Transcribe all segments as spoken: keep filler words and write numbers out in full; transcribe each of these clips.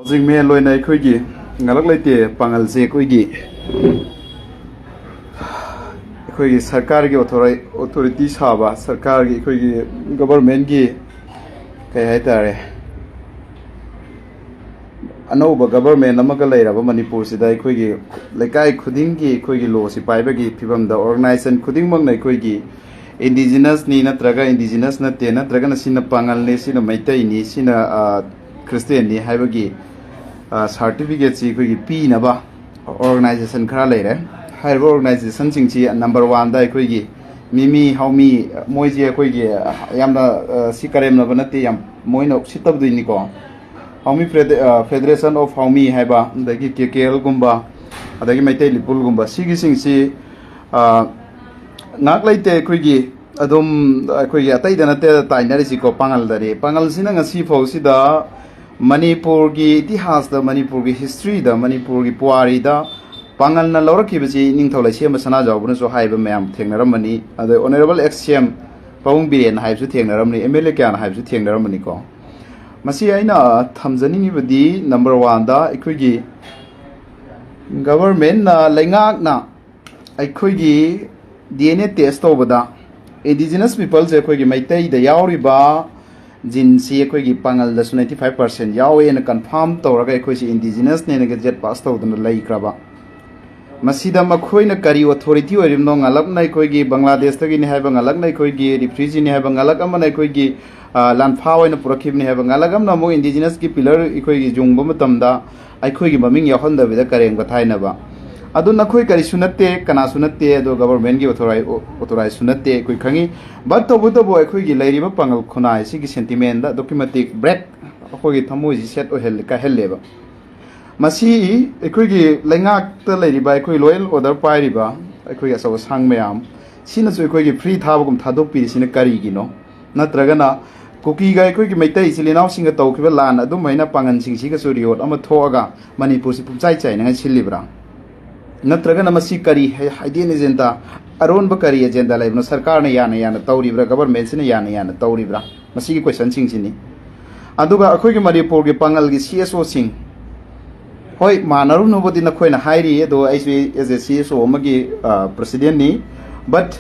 ꯍꯧꯖꯤꯛ ꯃꯦꯟ ꯑꯣꯏꯅ ꯑꯩꯈꯣꯏꯒꯤ ꯉꯂꯛ ꯂꯩꯇꯦ ꯄꯥꯉꯜꯁꯦ ꯑꯩꯈꯣꯏꯒꯤ ꯑꯩꯈꯣꯏꯒꯤ ꯁꯔꯀꯥꯔꯒꯤ ꯑꯣꯊꯣꯔꯥꯏ ꯑꯣꯊꯣꯔꯤꯇꯤ ꯁꯥꯕ ꯁꯔꯀꯥꯔꯒꯤ ꯑꯩꯈꯣꯏꯒꯤ ꯒꯕꯔꯃꯦꯟꯒꯤ ꯀꯩ ꯍꯥꯏꯇꯥꯔꯦ, ꯑꯅꯧꯕ ꯒꯕꯔꯃꯦꯟ ꯑꯃꯒ ꯂꯩꯔꯕ ꯃꯅꯤꯄꯨꯔꯁꯤꯗ ꯑꯩꯈꯣꯏꯒꯤ ꯂꯩꯀꯥꯏ ꯈꯨꯗꯤꯡꯒꯤ ꯑꯩꯈꯣꯏꯒꯤ ꯂꯣꯁꯤ ꯄꯥꯏꯕꯒꯤ ꯐꯤꯕꯝꯗ ꯑꯣꯔꯒꯅꯥꯏꯖꯦꯁꯟ ꯈꯨꯗꯤꯡꯃꯛꯅ ꯑꯩꯈꯣꯏꯒꯤ ꯏꯟꯗꯤꯖꯤꯅꯁꯅꯤ ꯅꯠꯇ꯭ꯔꯒ ꯏꯟꯗꯤꯖꯤꯅꯁ ꯅꯠꯇꯦ ꯅꯠꯇ꯭ꯔꯒꯅ ꯁꯤꯅ ꯄꯥꯉꯜꯅꯤ, ꯁꯤꯅ ꯃꯩꯇꯩꯅꯤ, ꯁꯤꯅ ꯈ꯭ꯔꯤꯁꯇꯦꯟꯅꯤ ꯍꯥꯏꯕꯒꯤ ꯁꯥꯔꯇꯤꯐꯤꯀꯦꯠꯁꯤ ꯑꯩꯈꯣꯏꯒꯤ ꯄꯤꯅꯕ ꯑꯣꯔꯒꯅꯥꯏꯖꯦꯁꯟ ꯈꯔ ꯂꯩꯔꯦ꯫ ꯍꯥꯏꯔꯤꯕ ꯑꯣꯔꯒꯅꯥꯏꯖꯦꯁꯟꯁꯤꯡꯁꯤ ꯅꯝꯕꯔ ꯋꯥꯟꯗ ꯑꯩꯈꯣꯏꯒꯤ ꯃꯤꯃꯤ ꯍꯥꯎꯃꯤ, ꯃꯣꯏꯁꯦ ꯑꯩꯈꯣꯏꯒꯤ ꯌꯥꯝꯅ ꯁꯤ ꯀꯔꯦꯝꯅꯕ ꯅꯠꯇꯦ, ꯌꯥꯝ ꯃꯣꯏꯅ ꯎꯁꯤꯠꯇꯕꯗꯨꯏꯅꯤꯀꯣ꯫ ꯍꯥꯎꯃꯤ ꯐꯦꯗꯔꯦꯁꯟ ꯑꯣꯐ ꯍꯥꯎꯃꯤ ꯍꯥꯏꯕ, ꯑꯗꯒꯤ ꯀꯦ ꯀꯦ ꯑꯦꯜꯒꯨꯝꯕ, ꯑꯗꯒꯤ ꯃꯩꯇꯩ ꯂꯤꯄꯨꯜꯒꯨꯝꯕ, ꯁꯤꯒꯤꯁꯤꯡꯁꯤ ꯉꯥꯏꯍꯥꯛ ꯂꯩꯇꯦ ꯑꯩꯈꯣꯏꯒꯤ ꯑꯗꯨꯝ ꯑꯩꯈꯣꯏꯒꯤ ꯑꯇꯩꯗ ꯅꯠꯇꯦ ꯇꯥꯏꯅꯔꯤꯁꯤꯀꯣ, ꯄꯥꯉꯜꯗꯅꯤ꯫ ꯄꯥꯉꯜꯁꯤꯅ ꯉꯁꯤ ꯐꯥꯎꯁꯤꯗ ꯃꯅꯤꯄꯨꯔꯒꯤ ꯏꯇꯤꯍꯥꯁꯇ, ꯃꯅꯤꯄꯨꯔꯒꯤ ꯍꯤꯁꯇ꯭ꯔꯤꯗ, ꯃꯅꯤꯄꯨꯔꯒꯤ ꯄꯨꯋꯥꯔꯤꯗ ꯄꯥꯉꯜꯅ ꯂꯧꯔꯛꯈꯤꯕꯁꯤ ꯏꯅꯤꯡꯊꯧ ꯂꯩꯁꯦꯝꯕ ꯁꯅꯥꯖꯥꯎꯕꯅꯁꯨ ꯍꯥꯏꯕ ꯃꯌꯥꯝ ꯊꯦꯡꯅꯔꯝꯃꯅꯤ꯫ ꯑꯗꯩ ꯑꯣꯅꯔꯦꯕꯜ ꯑꯦꯛꯁ ꯁꯤ ꯑꯦꯝ ꯄꯥꯕꯨꯡ ꯕꯤꯔꯦꯟꯅ ꯍꯥꯏꯕꯁꯨ ꯊꯦꯡꯅꯔꯝꯃꯅꯤ, ꯑꯦꯝ ꯑꯦꯜ ꯑꯦ ꯀꯌꯥꯅ ꯍꯥꯏꯕꯁꯨ ꯊꯦꯡꯅꯔꯝꯃꯅꯤꯀꯣ꯫ ꯃꯁꯤ ꯑꯩꯅ ꯊꯝꯖꯅꯤꯡꯉꯤꯕꯗꯤ ꯅꯝꯕꯔ ꯋꯥꯟꯗ ꯑꯩꯈꯣꯏꯒꯤ ꯒꯕꯔꯃꯦꯟꯅ, ꯂꯩꯉꯥꯛꯅ ꯑꯩꯈꯣꯏꯒꯤ ꯗꯤ ꯑꯦꯟ ꯑꯦ ꯇꯦꯁ ꯇꯧꯕꯗ ꯏꯟꯗꯤꯖꯤꯅꯁ ꯄꯤꯄꯜꯁꯦ ꯑꯩꯈꯣꯏꯒꯤ ꯃꯩꯇꯩꯗ ꯌꯥꯎꯔꯤꯕ ꯖꯤꯟꯁꯤ ꯑꯩꯈꯣꯏꯒꯤ ꯄꯥꯉꯜꯗꯁꯨ ꯅꯥꯏꯟꯇꯤ ꯐꯥꯏꯚ ꯄꯥꯔꯁꯦꯟ ꯌꯥꯎꯋꯦꯅ ꯀꯟꯐꯥꯔꯝ ꯇꯧꯔꯒ ꯑꯩꯈꯣꯏꯁꯤ ꯏꯟꯗꯤꯖꯤꯅꯁꯅꯦꯅ ꯒꯦꯖꯦꯠ ꯄꯥꯁ ꯇꯧꯗꯨꯅ ꯂꯩꯈ꯭ꯔꯕ꯫ ꯃꯁꯤꯗ ꯃꯈꯣꯏꯅ ꯀꯔꯤ ꯑꯣꯊꯣꯔꯤꯇꯤ ꯑꯣꯏꯔꯤꯕꯅꯣ? ꯉꯥꯂꯞꯅ ꯑꯩꯈꯣꯏꯒꯤ ꯕꯪꯒ꯭ꯂꯥꯗꯦꯁꯇꯒꯤꯅꯤ ꯍꯥꯏꯕ, ꯉꯥꯂꯛꯅ ꯑꯩꯈꯣꯏꯒꯤ ꯔꯤꯐ꯭ꯌꯨꯖꯤꯅꯤ ꯍꯥꯏꯕ, ꯉꯥꯂꯛ ꯑꯃꯅ ꯑꯩꯈꯣꯏꯒꯤ ꯂꯥꯟꯐꯥ ꯑꯣꯏꯅ ꯄꯨꯔꯛꯈꯤꯕꯅꯤ ꯍꯥꯏꯕ, ꯉꯥꯂꯛ ꯑꯃꯅ ꯑꯃꯨꯛ ꯏꯟꯗꯤꯖꯤꯅꯁꯀꯤ ꯄꯤꯂꯔ ꯑꯩꯈꯣꯏꯒꯤ ꯌꯨꯡꯕ ꯃꯇꯝꯗ ꯑꯩꯈꯣꯏꯒꯤ ꯃꯃꯤꯡ ꯌꯥꯎꯍꯟꯗꯕꯤꯗ ꯀꯔꯦꯝ ꯀꯊꯥꯏꯅꯕ꯫ ꯑꯗꯨ ꯅꯈꯣꯏ ꯀꯔꯤꯁꯨ ꯅꯠꯇꯦ, ꯀꯅꯥꯁꯨ ꯅꯠꯇꯦ, ꯑꯗꯣ ꯒꯕꯔꯃꯦꯟꯒꯤ ꯑꯣꯊꯣꯔꯥꯏ ꯑꯣꯊꯣꯔꯥꯏꯖꯁꯨ ꯅꯠꯇꯦ ꯑꯩꯈꯣꯏ ꯈꯪꯉꯤ꯫ ꯕꯠ ꯇꯧꯕꯇꯕꯨ ꯑꯩꯈꯣꯏꯒꯤ ꯂꯩꯔꯤꯕ ꯄꯥꯡꯒꯜ ꯈꯨꯟꯅꯥꯏ ꯑꯁꯤꯒꯤ ꯁꯦꯟꯇꯤꯃꯦꯟꯗ ꯑꯗꯨꯛꯀꯤ ꯃꯇꯤꯛ ꯕ꯭ꯔꯦꯛ ꯑꯩꯈꯣꯏꯒꯤ ꯊꯃꯣꯏꯁꯤ ꯁꯦꯠ ꯑꯣꯏꯍꯜꯂꯦ, ꯀꯥꯏꯍꯜꯂꯦꯕ꯫ ꯃꯁꯤ ꯑꯩꯈꯣꯏꯒꯤ ꯂꯩꯉꯥꯛꯇ ꯂꯩꯔꯤꯕ, ꯑꯩꯈꯣꯏ ꯂꯣ ꯑꯦꯟ ꯑꯣꯔꯗꯔ ꯄꯥꯏꯔꯤꯕ ꯑꯩꯈꯣꯏꯒꯤ ꯑꯆꯧ ꯑꯁꯥꯡ ꯃꯌꯥꯝ ꯁꯤꯅꯁꯨ ꯑꯩꯈꯣꯏꯒꯤ ꯐ꯭ꯔꯤ ꯊꯥꯕꯒꯨꯝ ꯊꯥꯗꯣꯛꯄꯤꯔꯤꯁꯤꯅ ꯀꯔꯤꯒꯤꯅꯣ? ꯅꯠꯇ꯭ꯔꯒꯅ ꯀꯨꯀꯤꯒ ꯑꯩꯈꯣꯏꯒꯤ ꯃꯩꯇꯩ ꯏꯆꯤꯜ ꯏꯅꯥꯎꯁꯤꯡꯒ ꯇꯧꯈꯤꯕ ꯂꯥꯟ ꯑꯗꯨꯃꯥꯏꯅ ꯄꯥꯡꯒꯟꯁꯤꯡꯁꯤꯒꯁꯨ ꯔꯤꯑꯣꯠ ꯑꯃ ꯊꯣꯛꯑꯒ ꯃꯅꯤꯄꯨꯔꯁꯤ ꯄꯨꯝꯆꯥꯏ ꯆꯥꯏꯅꯉꯥꯏ ꯁꯤꯜꯂꯤꯕ꯭ꯔꯥ? ꯅꯠꯇ꯭ꯔꯒꯅ ꯃꯁꯤ ꯀꯔꯤ ꯍꯥꯏ-, ꯍꯥꯏꯗꯦꯟ ꯑꯦꯖꯦꯟꯗꯥ, ꯑꯔꯣꯟꯕ ꯀꯔꯤ ꯑꯦꯖꯦꯟꯗꯥ ꯂꯩꯕꯅꯣ? ꯁꯔꯀꯥꯔꯅ ꯌꯥꯅ ꯌꯥꯅ ꯇꯧꯔꯤꯕ꯭ꯔꯥ? ꯒꯕꯔꯃꯦꯟꯁꯤꯅ ꯌꯥꯅ ꯌꯥꯅ ꯇꯧꯔꯤꯕ꯭ꯔꯥ? ꯃꯁꯤꯒꯤ ꯀꯣꯏꯁꯟꯁꯤꯡꯁꯤꯅꯤ꯫ ꯑꯗꯨꯒ ꯑꯩꯈꯣꯏꯒꯤ ꯃꯅꯤꯄꯨꯔꯒꯤ ꯄꯥꯉꯜꯒꯤ ꯁꯤ ꯑꯦꯁ ꯑꯣꯁꯤꯡ, ꯍꯣꯏ, ꯃꯥꯟꯅꯔꯨꯅꯨꯕꯨꯗꯤ ꯅꯈꯣꯏꯅ ꯍꯥꯏꯔꯤ, ꯑꯗꯣ ꯑꯩꯁꯨ as a C S O ꯑꯃꯒꯤ presidentꯅꯤ꯫ But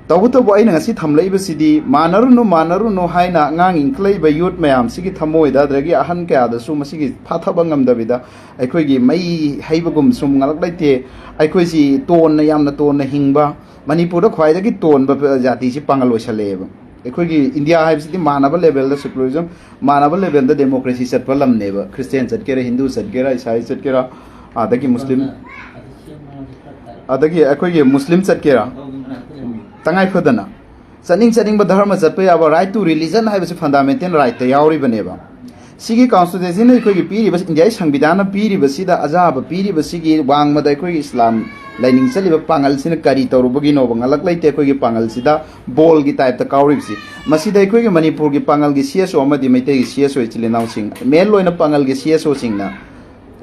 ꯇꯧꯕꯇꯕꯨ ꯑꯩꯅ ꯉꯁꯤ ꯊꯝꯂꯛꯏꯕꯁꯤꯗꯤ, ꯃꯥꯟꯅꯔꯨꯅꯨ, ꯃꯥꯟꯅꯔꯨꯅꯨ ꯍꯥꯏꯅ ꯑꯉꯥꯡ ꯏꯟꯈꯠꯂꯛꯏꯕ youth ꯃꯌꯥꯝꯁꯤꯒꯤ ꯊꯃꯣꯏꯗ, ꯑꯗꯒꯤ ꯑꯍꯟ ꯀꯌꯥꯗꯁꯨ ꯃꯁꯤꯒꯤ ꯐꯥꯊꯕ ꯉꯝꯗꯕꯤꯗ, ꯑꯩꯈꯣꯏꯒꯤ ꯃꯩ ꯍꯩꯕꯒꯨꯝ ꯁꯨꯝ ꯉꯥꯂꯛ ꯂꯩꯇꯦ꯫ ꯑꯩꯈꯣꯏꯁꯤ ꯇꯣꯟꯅ, ꯌꯥꯝꯅ ꯇꯣꯟꯅ ꯍꯤꯡꯕ, ꯃꯅꯤꯄꯨꯔꯗ ꯈ꯭ꯋꯥꯏꯗꯒꯤ ꯇꯣꯟꯕ ꯖꯥꯇꯤꯁꯤ ꯄꯥꯉꯜ ꯑꯣꯏꯁꯜꯂꯛꯑꯦꯕ꯫ ꯑꯩꯈꯣꯏꯒꯤ ꯏꯟꯗꯤꯌꯥ ꯍꯥꯏꯕꯁꯤꯗꯤ ꯃꯥꯟꯅꯕ levelꯗ secularism, ꯃꯥꯟꯅꯕ levelꯗ democracy ꯆꯠꯄ ꯂꯝꯅꯦꯕ꯫ Christian ꯆꯠꯀꯦꯔꯥ, ꯍꯤꯟꯗꯨ ꯆꯠꯀꯦꯔꯥ, ꯏꯁꯥꯏ ꯆꯠꯀꯦꯔꯥ, ꯑꯗꯒꯤ ꯃꯨꯁꯂꯤꯝ, ꯑꯗꯒꯤ ꯑꯩꯈꯣꯏꯒꯤ ꯃꯨꯁꯂꯤꯝ ꯆꯠꯀꯦꯔꯥ, ꯇꯉꯥꯏ ꯐꯗꯅ ꯆꯠꯅꯤꯡ ꯆꯠꯅꯤꯡꯕ ꯙꯔꯃ ꯆꯠꯄ ꯌꯥꯕ right to religion ꯍꯥꯏꯕꯁꯤ fundamental rightꯇ ꯌꯥꯎꯔꯤꯕꯅꯦꯕ꯫ ꯁꯤꯒꯤ constitutionꯅ ꯑꯩꯈꯣꯏꯒꯤ ꯄꯤꯔꯤꯕ, ꯏꯟꯗꯤꯌꯥꯒꯤ ꯁꯪꯕꯤꯙꯥꯟꯅ ꯄꯤꯔꯤꯕꯁꯤꯗ, ꯑꯖꯥꯕ ꯄꯤꯔꯤꯕꯁꯤꯒꯤ ꯋꯥꯡꯃꯗ ꯑꯩꯈꯣꯏꯒꯤ ꯏꯁꯂꯥꯝ ꯂꯥꯏꯅꯤꯡ ꯆꯠꯂꯤꯕ ꯄꯥꯉꯜꯁꯤꯅ ꯀꯔꯤ ꯇꯧꯔꯨꯕꯒꯤꯅꯣꯕ? ꯉꯥꯂꯛ ꯂꯩꯇꯦ ꯑꯩꯈꯣꯏꯒꯤ ꯄꯥꯉꯜꯁꯤꯗ ꯕꯣꯜꯒꯤ typeꯇ ꯀꯥꯎꯔꯤꯕꯁꯤ꯫ ꯃꯁꯤꯗ ꯑꯩꯈꯣꯏꯒꯤ ꯃꯅꯤꯄꯨꯔꯒꯤ ꯄꯥꯉꯜꯒꯤ C S O ꯑꯃꯗꯤ ꯃꯩꯇꯩꯒꯤ C S O ꯏꯆꯤꯜ ꯏꯅꯥꯎꯁꯤꯡ, main ꯑꯣꯏꯅ ꯄꯥꯉꯜꯒꯤ C S Oꯁꯤꯡꯅ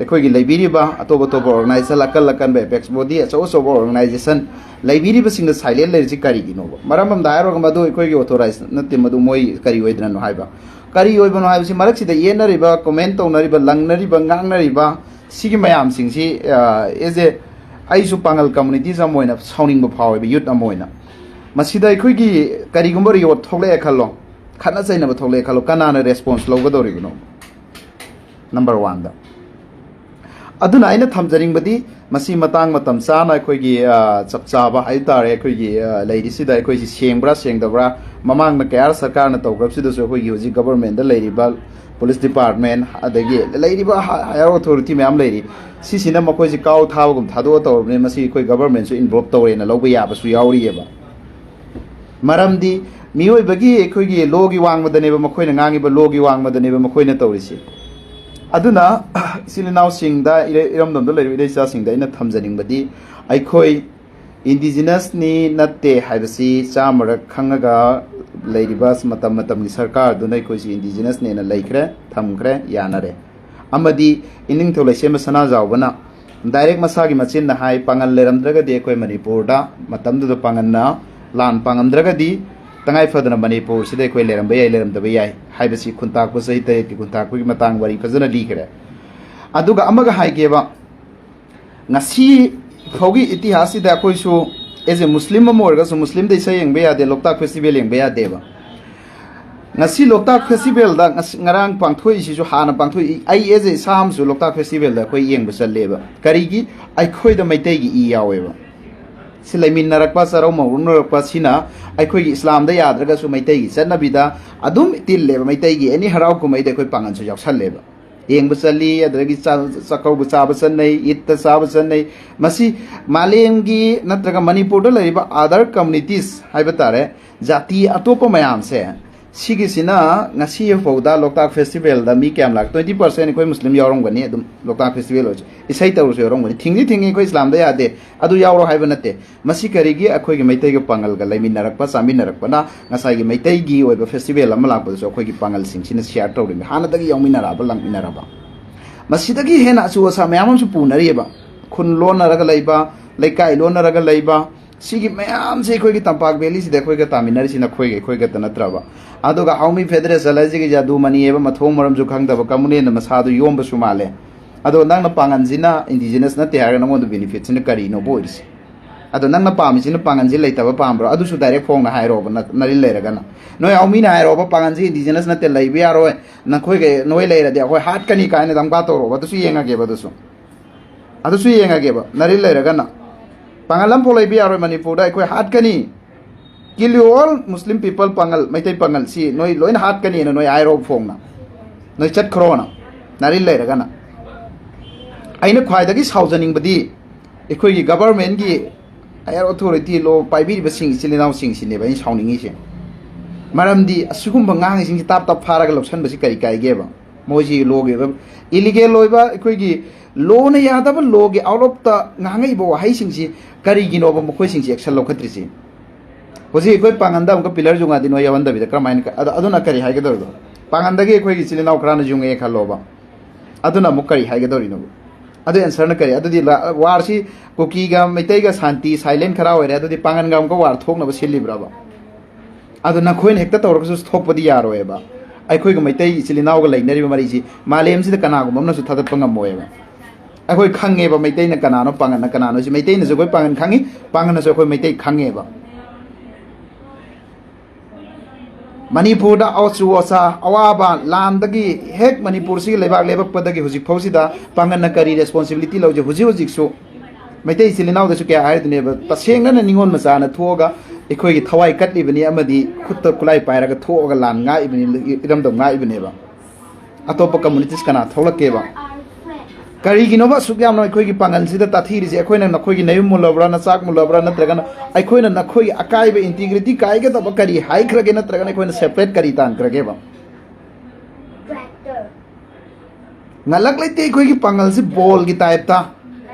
ꯑꯩꯈꯣꯏꯒꯤ ꯂꯩꯕꯤꯔꯤꯕ ꯑꯇꯣꯞ ꯑꯇꯣꯞꯄ organization, ꯑꯀꯜ ꯑꯀꯟꯕ apex body, ꯑꯆꯧ ꯑꯆꯧꯕ organization ꯂꯩꯕꯤꯔꯤꯕꯁꯤꯡꯅ silent ꯂꯩꯔꯤꯁꯤ ꯀꯔꯤꯒꯤꯅꯣꯕ? ꯃꯔꯝ ꯑꯃꯗ ꯍꯥꯏꯔꯨꯔꯒ, ꯃꯗꯨ ꯑꯩꯈꯣꯏꯒꯤ authorized ꯅꯠꯇꯦ, ꯃꯗꯨ ꯃꯣꯏ ꯀꯔꯤ ꯑꯣꯏꯗꯅꯅꯣ ꯍꯥꯏꯕ꯫ ꯀꯔꯤ ꯑꯣꯏꯕꯅꯣ ꯍꯥꯏꯕꯁꯤ, ꯃꯔꯛꯁꯤꯗ ꯌꯦꯠꯅꯔꯤꯕ, comment ꯇꯧꯅꯔꯤꯕ, ꯂꯪꯅꯔꯤꯕ, ꯉꯥꯡꯅꯔꯤꯕ ꯁꯤꯒꯤ ꯃꯌꯥꯝꯁꯤꯡꯁꯤ, ꯑ, as a, ꯑꯩꯁꯨ ꯄꯥꯉꯜ communities ꯑꯃ ꯑꯣꯏꯅ ꯁꯥꯎꯅꯤꯡꯕ ꯐꯥꯎꯋꯦꯕ, youth ꯑꯃ ꯑꯣꯏꯅ꯫ ꯃꯁꯤꯗ ꯑꯩꯈꯣꯏꯒꯤ ꯀꯔꯤꯒꯨꯝꯕ riot ꯊꯣꯛꯂꯛꯑꯦ ꯈꯜꯂꯣ, ꯈꯠꯅ ꯆꯩꯅꯕ ꯊꯣꯛꯂꯛꯑꯦ ꯈꯜꯂꯣ, ꯀꯅꯥꯅ response ꯂꯧꯒꯗꯧꯔꯤꯕꯅꯣ? Number oneꯗ꯫ ꯑꯗꯨꯅ ꯑꯩꯅ ꯊꯝꯖꯅꯤꯡꯕꯗꯤ, ꯃꯁꯤ ꯃꯇꯥꯡ ꯃꯇꯝ ꯆꯥꯅ ꯑꯩꯈꯣꯏꯒꯤ, ꯑ, ꯆꯞ ꯆꯥꯕ ꯍꯥꯏ ꯇꯥꯔꯦ, ꯑꯩꯈꯣꯏꯒꯤ, ꯑ, ꯂꯩꯔꯤꯁꯤꯗ ꯑꯩꯈꯣꯏꯁꯤ ꯁꯦꯡꯕ꯭ꯔꯥ ꯁꯦꯡꯗꯕ꯭ꯔꯥ? ꯃꯃꯥꯡꯗ ꯀꯌꯥꯔ ꯁꯔꯀꯥꯔꯅ ꯇꯧꯈ꯭ꯔꯕꯁꯤꯗꯁꯨ ꯑꯩꯈꯣꯏꯒꯤ ꯍꯧꯖꯤꯛ governmentꯗ ꯂꯩꯔꯤꯕ police department, ꯑꯗꯒꯤ ꯂꯩꯔꯤꯕ ha-, higher authority ꯃꯌꯥꯝ ꯂꯩꯔꯤ, ꯁꯤꯁꯤꯅ ꯃꯈꯣꯏꯁꯤ ꯀꯥꯎ ꯊꯥꯕꯒꯨꯝ ꯊꯥꯗꯣꯛꯑ ꯇꯧꯔꯕꯅꯤꯅ, ꯃꯁꯤ ꯑꯩꯈꯣꯏ governmentꯁꯨ involve ꯇꯧꯔꯦꯅ ꯂꯧꯕ ꯌꯥꯕꯁꯨ ꯌꯥꯎꯔꯤꯑꯕ꯫ ꯃꯔꯝꯗꯤ ꯃꯤꯑꯣꯏꯕꯒꯤ, ꯑꯩꯈꯣꯏꯒꯤ lawꯒꯤ ꯋꯥꯡꯃꯗꯅꯦꯕ ꯃꯈꯣꯏꯅ ꯉꯥꯡꯉꯤꯕ, lawꯒꯤ ꯋꯥꯡꯃꯗꯅꯦꯕ ꯃꯈꯣꯏꯅ ꯇꯧꯔꯤꯁꯤ꯫ ꯑꯗꯨꯅ ꯏꯆꯤꯜ ꯏꯅꯥꯎꯁꯤꯡꯗ, ꯏꯔꯩ-, ꯏꯔꯝꯗꯝꯗ ꯂꯩꯔꯤꯕ ꯏꯔꯩ ꯏꯆꯥꯁꯤꯡꯗ ꯑꯩꯅ ꯊꯝꯖꯅꯤꯡꯕꯗꯤ, ꯑꯩꯈꯣꯏ indigenousꯅꯤ ꯅꯠꯇꯦ ꯍꯥꯏꯕꯁꯤ ꯆꯥꯝꯃꯔꯛ ꯈꯪꯉꯒ ꯂꯩꯔꯤꯕ ꯃꯇꯝ ꯃꯇꯝꯒꯤ ꯁꯔꯀꯥꯔꯗꯨꯅ ꯑꯩꯈꯣꯏꯁꯤ indigenousꯅꯦꯅ ꯂꯩꯈ꯭ꯔꯦ, ꯊꯝꯈ꯭ꯔꯦ, ꯌꯥꯅꯔꯦ꯫ ꯑꯃꯗꯤ ꯏꯅꯤꯡꯊꯧ ꯂꯩꯁꯦꯝꯕ ꯁꯅꯥꯖꯥꯎꯕꯅ direct ꯃꯁꯥꯒꯤ ꯃꯆꯤꯟꯅ ꯍꯥꯏ, ꯄꯥꯉꯜ ꯂꯩꯔꯝꯗ꯭ꯔꯒꯗꯤ ꯑꯩꯈꯣꯏ ꯃꯅꯤꯄꯨꯔꯗ, ꯃꯇꯝꯗꯨꯗ ꯄꯥꯉꯜꯅ ꯂꯥꯟ ꯄꯥꯡꯉꯝꯗ꯭ꯔꯒꯗꯤ ꯇꯉꯥꯏ ꯐꯗꯅ ꯃꯅꯤꯄꯨꯔꯁꯤꯗ ꯑꯩꯈꯣꯏ ꯂꯩꯔꯝꯕ ꯌꯥꯏ, ꯂꯩꯔꯝꯗꯕ ꯌꯥꯏ ꯍꯥꯏꯕꯁꯤ ꯈꯨꯟꯇꯥꯛꯄ, ꯆꯍꯤ ꯇꯔꯦꯠꯀꯤ ꯈꯨꯟꯇꯥꯛꯄꯒꯤ ꯃꯇꯥꯡ ꯋꯥꯔꯤ ꯐꯖꯅ ꯂꯤꯈ꯭ꯔꯦ꯫ ꯑꯗꯨꯒ ꯑꯃꯒ ꯍꯥꯏꯒꯦꯕ, ꯉꯁꯤ ꯐꯥꯎꯒꯤ ꯏꯇꯤꯍꯥꯁꯁꯤꯗ ꯑꯩꯈꯣꯏꯁꯨ as a Muslim ꯑꯃ ꯑꯣꯏꯔꯒꯁꯨ Muslimꯗ ꯏꯁꯩ ꯌꯦꯡꯕ ꯌꯥꯗꯦ, ꯂꯣꯛꯇꯥꯛ ꯐꯦꯁꯇꯤꯚꯦꯜ ꯌꯦꯡꯕ ꯌꯥꯗꯦꯕ꯫ ꯉꯁꯤ ꯂꯣꯛꯇꯥꯛ ꯐꯦꯁꯇꯤꯚꯦꯜꯗ ꯉꯁꯤ, ꯉꯔꯥꯡ ꯄꯥꯡꯊꯣꯛꯏꯁꯤꯁꯨ, ꯍꯥꯟꯅ ꯄꯥꯡꯊꯣꯛꯏ, ꯑꯩ as a ꯏꯁꯥ ꯑꯃꯁꯨ ꯂꯣꯛꯇꯥꯛ ꯐꯦꯁꯇꯤꯚꯦꯜꯗ ꯑꯩꯈꯣꯏ ꯌꯦꯡꯕ ꯆꯠꯂꯦꯕ꯫ ꯀꯔꯤꯒꯤ? ꯑꯩꯈꯣꯏꯗ ꯃꯩꯇꯩꯒꯤ ꯏ ꯌꯥꯎꯋꯦꯕ꯫ ꯁꯤ ꯂꯩꯃꯤꯟꯅꯔꯛꯄ, ꯆꯔꯧ ꯃꯧꯔꯨꯅꯔꯛꯄ ꯁꯤꯅ ꯑꯩꯈꯣꯏꯒꯤ ꯏꯁꯂꯥꯝꯗ ꯌꯥꯗ꯭ꯔꯒꯁꯨ ꯃꯩꯇꯩꯒꯤ ꯆꯠꯅꯕꯤꯗ ꯑꯗꯨꯝ ꯇꯤꯜꯂꯦꯕ꯫ ꯃꯩꯇꯩꯒꯤ ꯑꯦꯅꯤ ꯍꯔꯥꯎ ꯀꯨꯝꯍꯩꯗ ꯑꯩꯈꯣꯏ ꯄꯥꯡꯒꯜꯁꯨ ꯌꯥꯎꯁꯜꯂꯦꯕ꯫ ꯌꯦꯡꯕ ꯆꯠꯂꯤ, ꯑꯗꯨꯗꯒꯤ ꯆꯥ-, ꯆꯥꯛꯀꯧꯕ ꯆꯥꯕ ꯆꯠꯅꯩ, ꯏꯠꯇ ꯆꯥꯕ ꯆꯠꯅꯩ꯫ ꯃꯁꯤ ꯃꯥꯂꯦꯝꯒꯤ ꯅꯠꯇ꯭ꯔꯒ ꯃꯅꯤꯄꯨꯔꯗ ꯂꯩꯔꯤꯕ other communities ꯍꯥꯏꯕ ꯇꯥꯔꯦ, ꯖꯥꯇꯤ ꯑꯇꯣꯞꯄ ꯃꯌꯥꯝꯁꯦ, ꯁꯤꯒꯤꯁꯤꯅ ꯉꯁꯤ ꯐꯥꯎꯗ ꯂꯣꯛꯇꯥꯛ ꯐꯦꯁꯇꯤꯚꯦꯜꯗ ꯃꯤ ꯀꯌꯥꯝ ꯂꯥꯛ? Twenty percent ꯑꯩꯈꯣꯏ ꯃꯨꯁꯂꯤꯝ ꯌꯥꯎꯔꯝꯒꯅꯤ꯫ ꯑꯗꯨꯝ ꯂꯣꯛꯇꯥꯛ ꯐꯦꯁꯇꯤꯚꯦꯜ ꯑꯣꯏꯔꯁꯨ ꯏꯁꯩ ꯇꯧꯔꯁꯨ ꯌꯥꯎꯔꯝꯒꯅꯤ꯫ ꯊꯤꯡꯗꯤ ꯊꯤꯡꯉꯤ, ꯑꯩꯈꯣꯏ ꯏꯁꯂꯥꯝꯗ ꯌꯥꯗꯦ, ꯑꯗꯨ ꯌꯥꯎꯔꯣ ꯍꯥꯏꯕ ꯅꯠꯇꯦ꯫ ꯃꯁꯤ ꯀꯔꯤꯒꯤ? ꯑꯩꯈꯣꯏꯒꯤ ꯃꯩꯇꯩꯒ ꯄꯥꯡꯒꯜꯒ ꯂꯩꯃꯤꯟꯅꯔꯛꯄ, ꯆꯥꯃꯤꯟꯅꯔꯛꯄꯅ ꯉꯁꯥꯏꯒꯤ ꯃꯩꯇꯩꯒꯤ ꯑꯣꯏꯕ ꯐꯦꯁꯇꯤꯚꯦꯜ ꯑꯃ ꯂꯥꯛꯄꯗꯁꯨ ꯑꯩꯈꯣꯏꯒꯤ ꯄꯥꯡꯒꯜꯁꯤꯡꯁꯤꯅ ꯁꯤꯌꯥꯔ ꯇꯧꯔꯤꯕꯅꯤ, ꯍꯥꯟꯅꯗꯒꯤ ꯌꯥꯎꯃꯤꯟꯅꯔꯛꯑꯕ, ꯂꯥꯛꯃꯤꯟꯅꯔꯕ꯫ ꯃꯁꯤꯗꯒꯤ ꯍꯦꯟꯅ ꯑꯆꯧ ꯑꯁꯥꯡ ꯃꯌꯥꯝ ꯑꯃꯁꯨ ꯄꯨꯅꯔꯤꯑꯕ꯫ ꯈꯨꯟ ꯂꯣꯟꯅꯔꯒ ꯂꯩꯕ, ꯂꯩꯀꯥꯏ ꯂꯣꯟꯅꯔꯒ ꯂꯩꯕ, ꯁꯤꯒꯤ ꯃꯌꯥꯝꯁꯦ ꯑꯩꯈꯣꯏꯒꯤ ꯇꯝꯄꯥꯛ ꯚꯦꯂꯤꯁꯤꯗ ꯑꯩꯈꯣꯏꯒ ꯇꯥꯃꯤꯟꯅꯔꯤꯁꯤ ꯅꯈꯣꯏꯒ ꯑꯩꯈꯣꯏ ꯈꯛꯇ ꯅꯠꯇ꯭ꯔꯕ? ꯑꯗꯨꯒ ꯍꯥꯎꯃꯤ ꯐꯦꯗꯔꯦꯁꯟ ꯍꯥꯏꯁꯤꯒꯤ ꯖꯥꯗꯨ ꯃꯅꯤ ꯍꯥꯏꯕ ꯃꯊꯣꯡ ꯃꯔꯝꯁꯨ ꯈꯪꯗꯕ ꯀꯃꯨꯅꯦꯜꯅ ꯃꯁꯥꯗꯨ ꯌꯣꯝꯕꯁꯨ ꯃꯥꯜꯂꯦ꯫ ꯑꯗꯣ ꯅꯪꯅ ꯄꯥꯡꯒꯟꯁꯤꯅ ꯏꯟꯗꯤꯖꯤꯅꯁ ꯅꯠꯇꯦ ꯍꯥꯏꯔꯒ ꯅꯪꯉꯣꯟꯗ ꯕꯦꯅꯤꯐꯤꯠꯁꯤꯅ ꯀꯔꯤꯅꯣꯕ ꯑꯣꯏꯔꯤꯁꯦ? ꯑꯗꯣ ꯅꯪꯅ ꯄꯥꯝꯃꯤꯁꯤꯅ ꯄꯥꯡꯒꯟꯁꯤ ꯂꯩꯇꯕ ꯄꯥꯝꯕ꯭ꯔꯣ? ꯑꯗꯨꯁꯨ ꯗꯥꯏꯔꯦꯛ ꯐꯣꯡꯅ ꯍꯥꯏꯔꯣꯕ, ꯅ-, ꯅꯔꯤꯜ ꯂꯩꯔꯒꯅ꯫ ꯅꯣꯏ ꯍꯥꯎꯃꯤꯅ ꯍꯥꯏꯔꯣꯕ, ꯄꯥꯡꯒꯟꯁꯤ ꯏꯟꯗꯤꯖꯤꯅꯁ ꯅꯠꯇꯦ, ꯂꯩꯕ ꯌꯥꯔꯣꯏ, ꯅꯈꯣꯏꯒ ꯅꯣꯏ ꯂꯩꯔꯗꯤ ꯑꯩꯈꯣꯏ ꯍꯥꯠꯀꯅꯤ ꯀꯥꯏꯅ ꯗꯝꯀꯥ ꯇꯧꯔꯣꯕ, ꯑꯗꯨꯁꯨ ꯌꯦꯡꯉꯒꯦꯕ, ꯑꯗꯨꯁꯨ꯫ ꯑꯗꯨꯁꯨ ꯌꯦꯡꯉꯒꯦꯕ, ꯅꯔꯤꯜ ꯂꯩꯔꯒꯅ꯫ ꯄꯥꯡꯒꯜ ꯑꯃꯐꯥꯎ ꯂꯩꯕ ꯌꯥꯔꯣꯏ ꯃꯅꯤꯄꯨꯔꯗ, ꯑꯩꯈꯣꯏ ꯍꯥꯠꯀꯅꯤ꯫ Kill you all Muslim people, ꯄꯥꯡꯒꯜ, ꯃꯩꯇꯩ ꯄꯥꯡꯒꯜ, ꯁꯤ ꯅꯣꯏ ꯂꯣꯏꯅ ꯍꯥꯠꯀꯅꯤꯅ ꯅꯣꯏ ꯍꯥꯏꯔꯣ ꯐꯣꯡꯅ꯫ ꯅꯣꯏ ꯆꯠꯈ꯭ꯔꯣꯅ, ꯅꯔꯤꯜ ꯂꯩꯔꯒꯅ꯫ ꯑꯩꯅ ꯈ꯭ꯋꯥꯏꯗꯒꯤ ꯁꯥꯎꯖꯅꯤꯡꯕꯗꯤ ꯑꯩꯈꯣꯏꯒꯤ ꯒꯚꯔꯟꯃꯦꯟꯒꯤ higher authority, ꯂꯣ ꯄꯥꯏꯕꯤꯔꯤꯕꯁꯤꯡ, ꯏꯆꯤꯜ ꯏꯅꯥꯎꯁꯤꯡꯁꯤꯅꯦꯕ ꯑꯩꯅ ꯁꯥꯎꯅꯤꯡꯉꯤꯁꯦ꯫ ꯃꯔꯝꯗꯤ ꯑꯁꯤꯒꯨꯝꯕ ꯉꯥꯡꯉꯤꯁꯤꯡꯁꯤ ꯇꯥꯞ ꯇꯥꯞ ꯐꯥꯔꯒ ꯂꯧꯁꯟꯕꯁꯤ ꯀꯔꯤ ꯀꯥꯏꯒꯦꯕ? ꯃꯣꯏꯁꯤ ꯂꯣꯒꯤ ꯑꯣꯏꯕ, ꯏꯂꯤꯒꯦꯜ ꯑꯣꯏꯕ, ꯑꯩꯈꯣꯏꯒꯤ ꯂꯣꯅ ꯌꯥꯗꯕ, ꯂꯣꯒꯤ ꯑꯥꯎꯠ ꯑꯣꯐꯇ ꯉꯥꯡꯉꯛꯏꯕ ꯋꯥꯍꯩꯁꯤꯡꯁꯤ ꯀꯔꯤꯒꯤꯅꯣꯕ ꯃꯈꯣꯏꯁꯤꯡꯁꯤ ꯑꯦꯛꯁꯟ ꯂꯧꯈꯠꯇ꯭ꯔꯤꯁꯤ? ꯍꯧꯖꯤꯛ ꯑꯩꯈꯣꯏ ꯄꯥꯡꯒꯟꯗ ꯑꯃꯨꯛꯀ ꯄꯤꯂꯔ ꯌꯨꯡꯉꯗꯤ ꯅꯣꯏ ꯌꯥꯎꯍꯟꯗꯕꯤꯗ ꯀꯔꯝꯍꯥꯏꯅ ꯀ-, ꯑꯗ-, ꯑꯗꯨꯅ ꯀꯔꯤ ꯍꯥꯏꯒꯗꯧꯔꯤꯕ? ꯄꯥꯡꯒꯟꯗꯒꯤ ꯑꯩꯈꯣꯏꯒꯤ ꯏꯆꯤꯜ ꯏꯅꯥꯎ ꯈꯔꯅ ꯌꯨꯡꯉꯛꯑꯦ ꯈꯜꯂꯣꯕ, ꯑꯗꯨꯅ ꯑꯃꯨꯛ ꯀꯔꯤ ꯍꯥꯏꯒꯗꯧꯔꯤꯅꯣꯕ? ꯑꯗꯨ ꯑꯦꯟꯁꯔꯅ ꯀꯔꯤ? ꯑꯗꯨꯗꯤ ꯂ-, ꯋꯥꯔꯁꯤ ꯀꯨꯀꯤꯒ ꯃꯩꯇꯩꯒ ꯁꯥꯟꯇꯤ, ꯁꯥꯏꯂꯦꯟ ꯈꯔ ꯑꯣꯏꯔꯦ, ꯑꯗꯨꯗꯤ ꯄꯥꯡꯒꯟꯒ ꯑꯃꯨꯛꯀ ꯋꯥꯔ ꯊꯣꯛꯅꯕ ꯁꯤꯜꯂꯤꯕ꯭ꯔꯕ? ꯑꯗꯣ ꯅꯈꯣꯏꯅ ꯍꯦꯛꯇ ꯇꯧꯔꯒꯁꯨ ꯊꯣꯛꯄꯗꯤ ꯌꯥꯔꯣꯏꯕ꯫ ꯑꯩꯈꯣꯏꯒ ꯃꯩꯇꯩ ꯏꯆꯤꯜ ꯏꯅꯥꯎꯒ ꯂꯩꯅꯔꯤꯕ ꯃꯔꯤꯁꯤ ꯃꯥꯂꯦꯝꯁꯤꯗ ꯀꯅꯥꯒꯨꯝꯕ ꯑꯃꯅꯁꯨ ꯊꯥꯗꯠꯄ ꯉꯝꯃꯣꯏꯕ꯫ ꯑꯩꯈꯣꯏ ꯈꯪꯉꯦꯕ ꯃꯩꯇꯩꯅ ꯀꯅꯥꯅꯣ, ꯄꯥꯉꯜꯅ ꯀꯅꯥꯅꯣ ꯁꯤ꯫ ꯃꯩꯇꯩꯅꯁꯨ ꯑꯩꯈꯣꯏ ꯄꯥꯉꯜ ꯈꯪꯉꯤ, ꯄꯥꯉꯜꯅꯁꯨ ꯑꯩꯈꯣꯏ ꯃꯩꯇꯩ ꯈꯪꯉꯦꯕ꯫ ꯃꯅꯤꯄꯨꯔꯗ ꯑꯆꯨ ꯑꯆꯥ ꯑꯋꯥꯕ ꯂꯥꯟꯗꯒꯤ ꯍꯦꯛ ꯃꯅꯤꯄꯨꯔꯁꯤꯒꯤ ꯂꯩꯕꯥꯛ ꯂꯦꯕꯛꯄꯗꯒꯤ ꯍꯧꯖꯤꯛ ꯐꯥꯎꯁꯤꯗ ꯄꯥꯉꯜꯅ ꯀꯔꯤ ꯔꯦꯁꯄꯣꯟꯁꯤꯕꯤꯂꯤꯇꯤ ꯂꯧꯖꯩ? ꯍꯧꯖꯤꯛ ꯍꯧꯖꯤꯛꯁꯨ ꯃꯩꯇꯩ ꯏꯆꯤꯜ ꯏꯅꯥꯎꯗꯁꯨ ꯀꯌꯥ ꯍꯥꯏꯗꯨꯅꯦꯕ, ꯇꯁꯦꯡꯅꯅ ꯅꯤꯉꯣꯜ ꯃꯆꯥꯅ ꯊꯣꯛꯑꯒ ꯑꯩꯈꯣꯏꯒꯤ ꯊꯋꯥꯏ ꯀꯠꯂꯤꯕꯅꯤ ꯑꯃꯗꯤ ꯈꯨꯠꯇ ꯈꯨꯠꯂꯥꯏ ꯄꯥꯏꯔꯒ ꯊꯣꯛꯑꯒ ꯂꯥꯟ ꯉꯥꯛꯏꯕꯅꯤ, ꯏꯔꯝꯗꯝ ꯉꯥꯛꯏꯕꯅꯦꯕ꯫ ꯑꯇꯣꯞꯄ ꯀꯝꯃꯨꯅꯤꯇꯤꯁ ꯀꯅꯥ ꯊꯣꯛꯂꯛꯀꯦꯕ? ꯀꯔꯤꯒꯤꯅꯣꯕ ꯑꯁꯨꯛ ꯌꯥꯝꯅ ꯑꯩꯈꯣꯏꯒꯤ ꯄꯥꯡꯒꯜꯁꯤꯗ ꯇꯥꯊꯤꯔꯤꯁꯦ? ꯑꯩꯈꯣꯏꯅ ꯅꯈꯣꯏꯒꯤ ꯅꯌꯨꯝ ꯃꯨꯜꯂꯕ꯭ꯔꯥ, ꯅꯆꯥꯛ ꯃꯨꯜꯂꯕ꯭ꯔꯥ, ꯅꯠꯇ꯭ꯔꯒꯅ ꯑꯩꯈꯣꯏꯅ ꯅꯈꯣꯏꯒꯤ ꯑꯀꯥꯏꯕ, ꯏꯟꯇꯤꯒ꯭ꯔꯤꯇꯤ ꯀꯥꯏꯒꯗꯕ ꯀꯔꯤ ꯍꯥꯏꯈ꯭ꯔꯒꯦ, ꯅꯠꯇ꯭ꯔꯒꯅ ꯑꯩꯈꯣꯏꯅ ꯁꯦꯄꯔꯦꯠ ꯀꯔꯤ ꯇꯥꯟꯈ꯭ꯔꯒꯦꯕ? ꯉꯜꯂꯛ ꯂꯩꯇꯦ ꯑꯩꯈꯣꯏꯒꯤ ꯄꯥꯡꯒꯜꯁꯤ ꯕꯣꯜꯒꯤ ꯇꯥꯏꯞꯇ꯫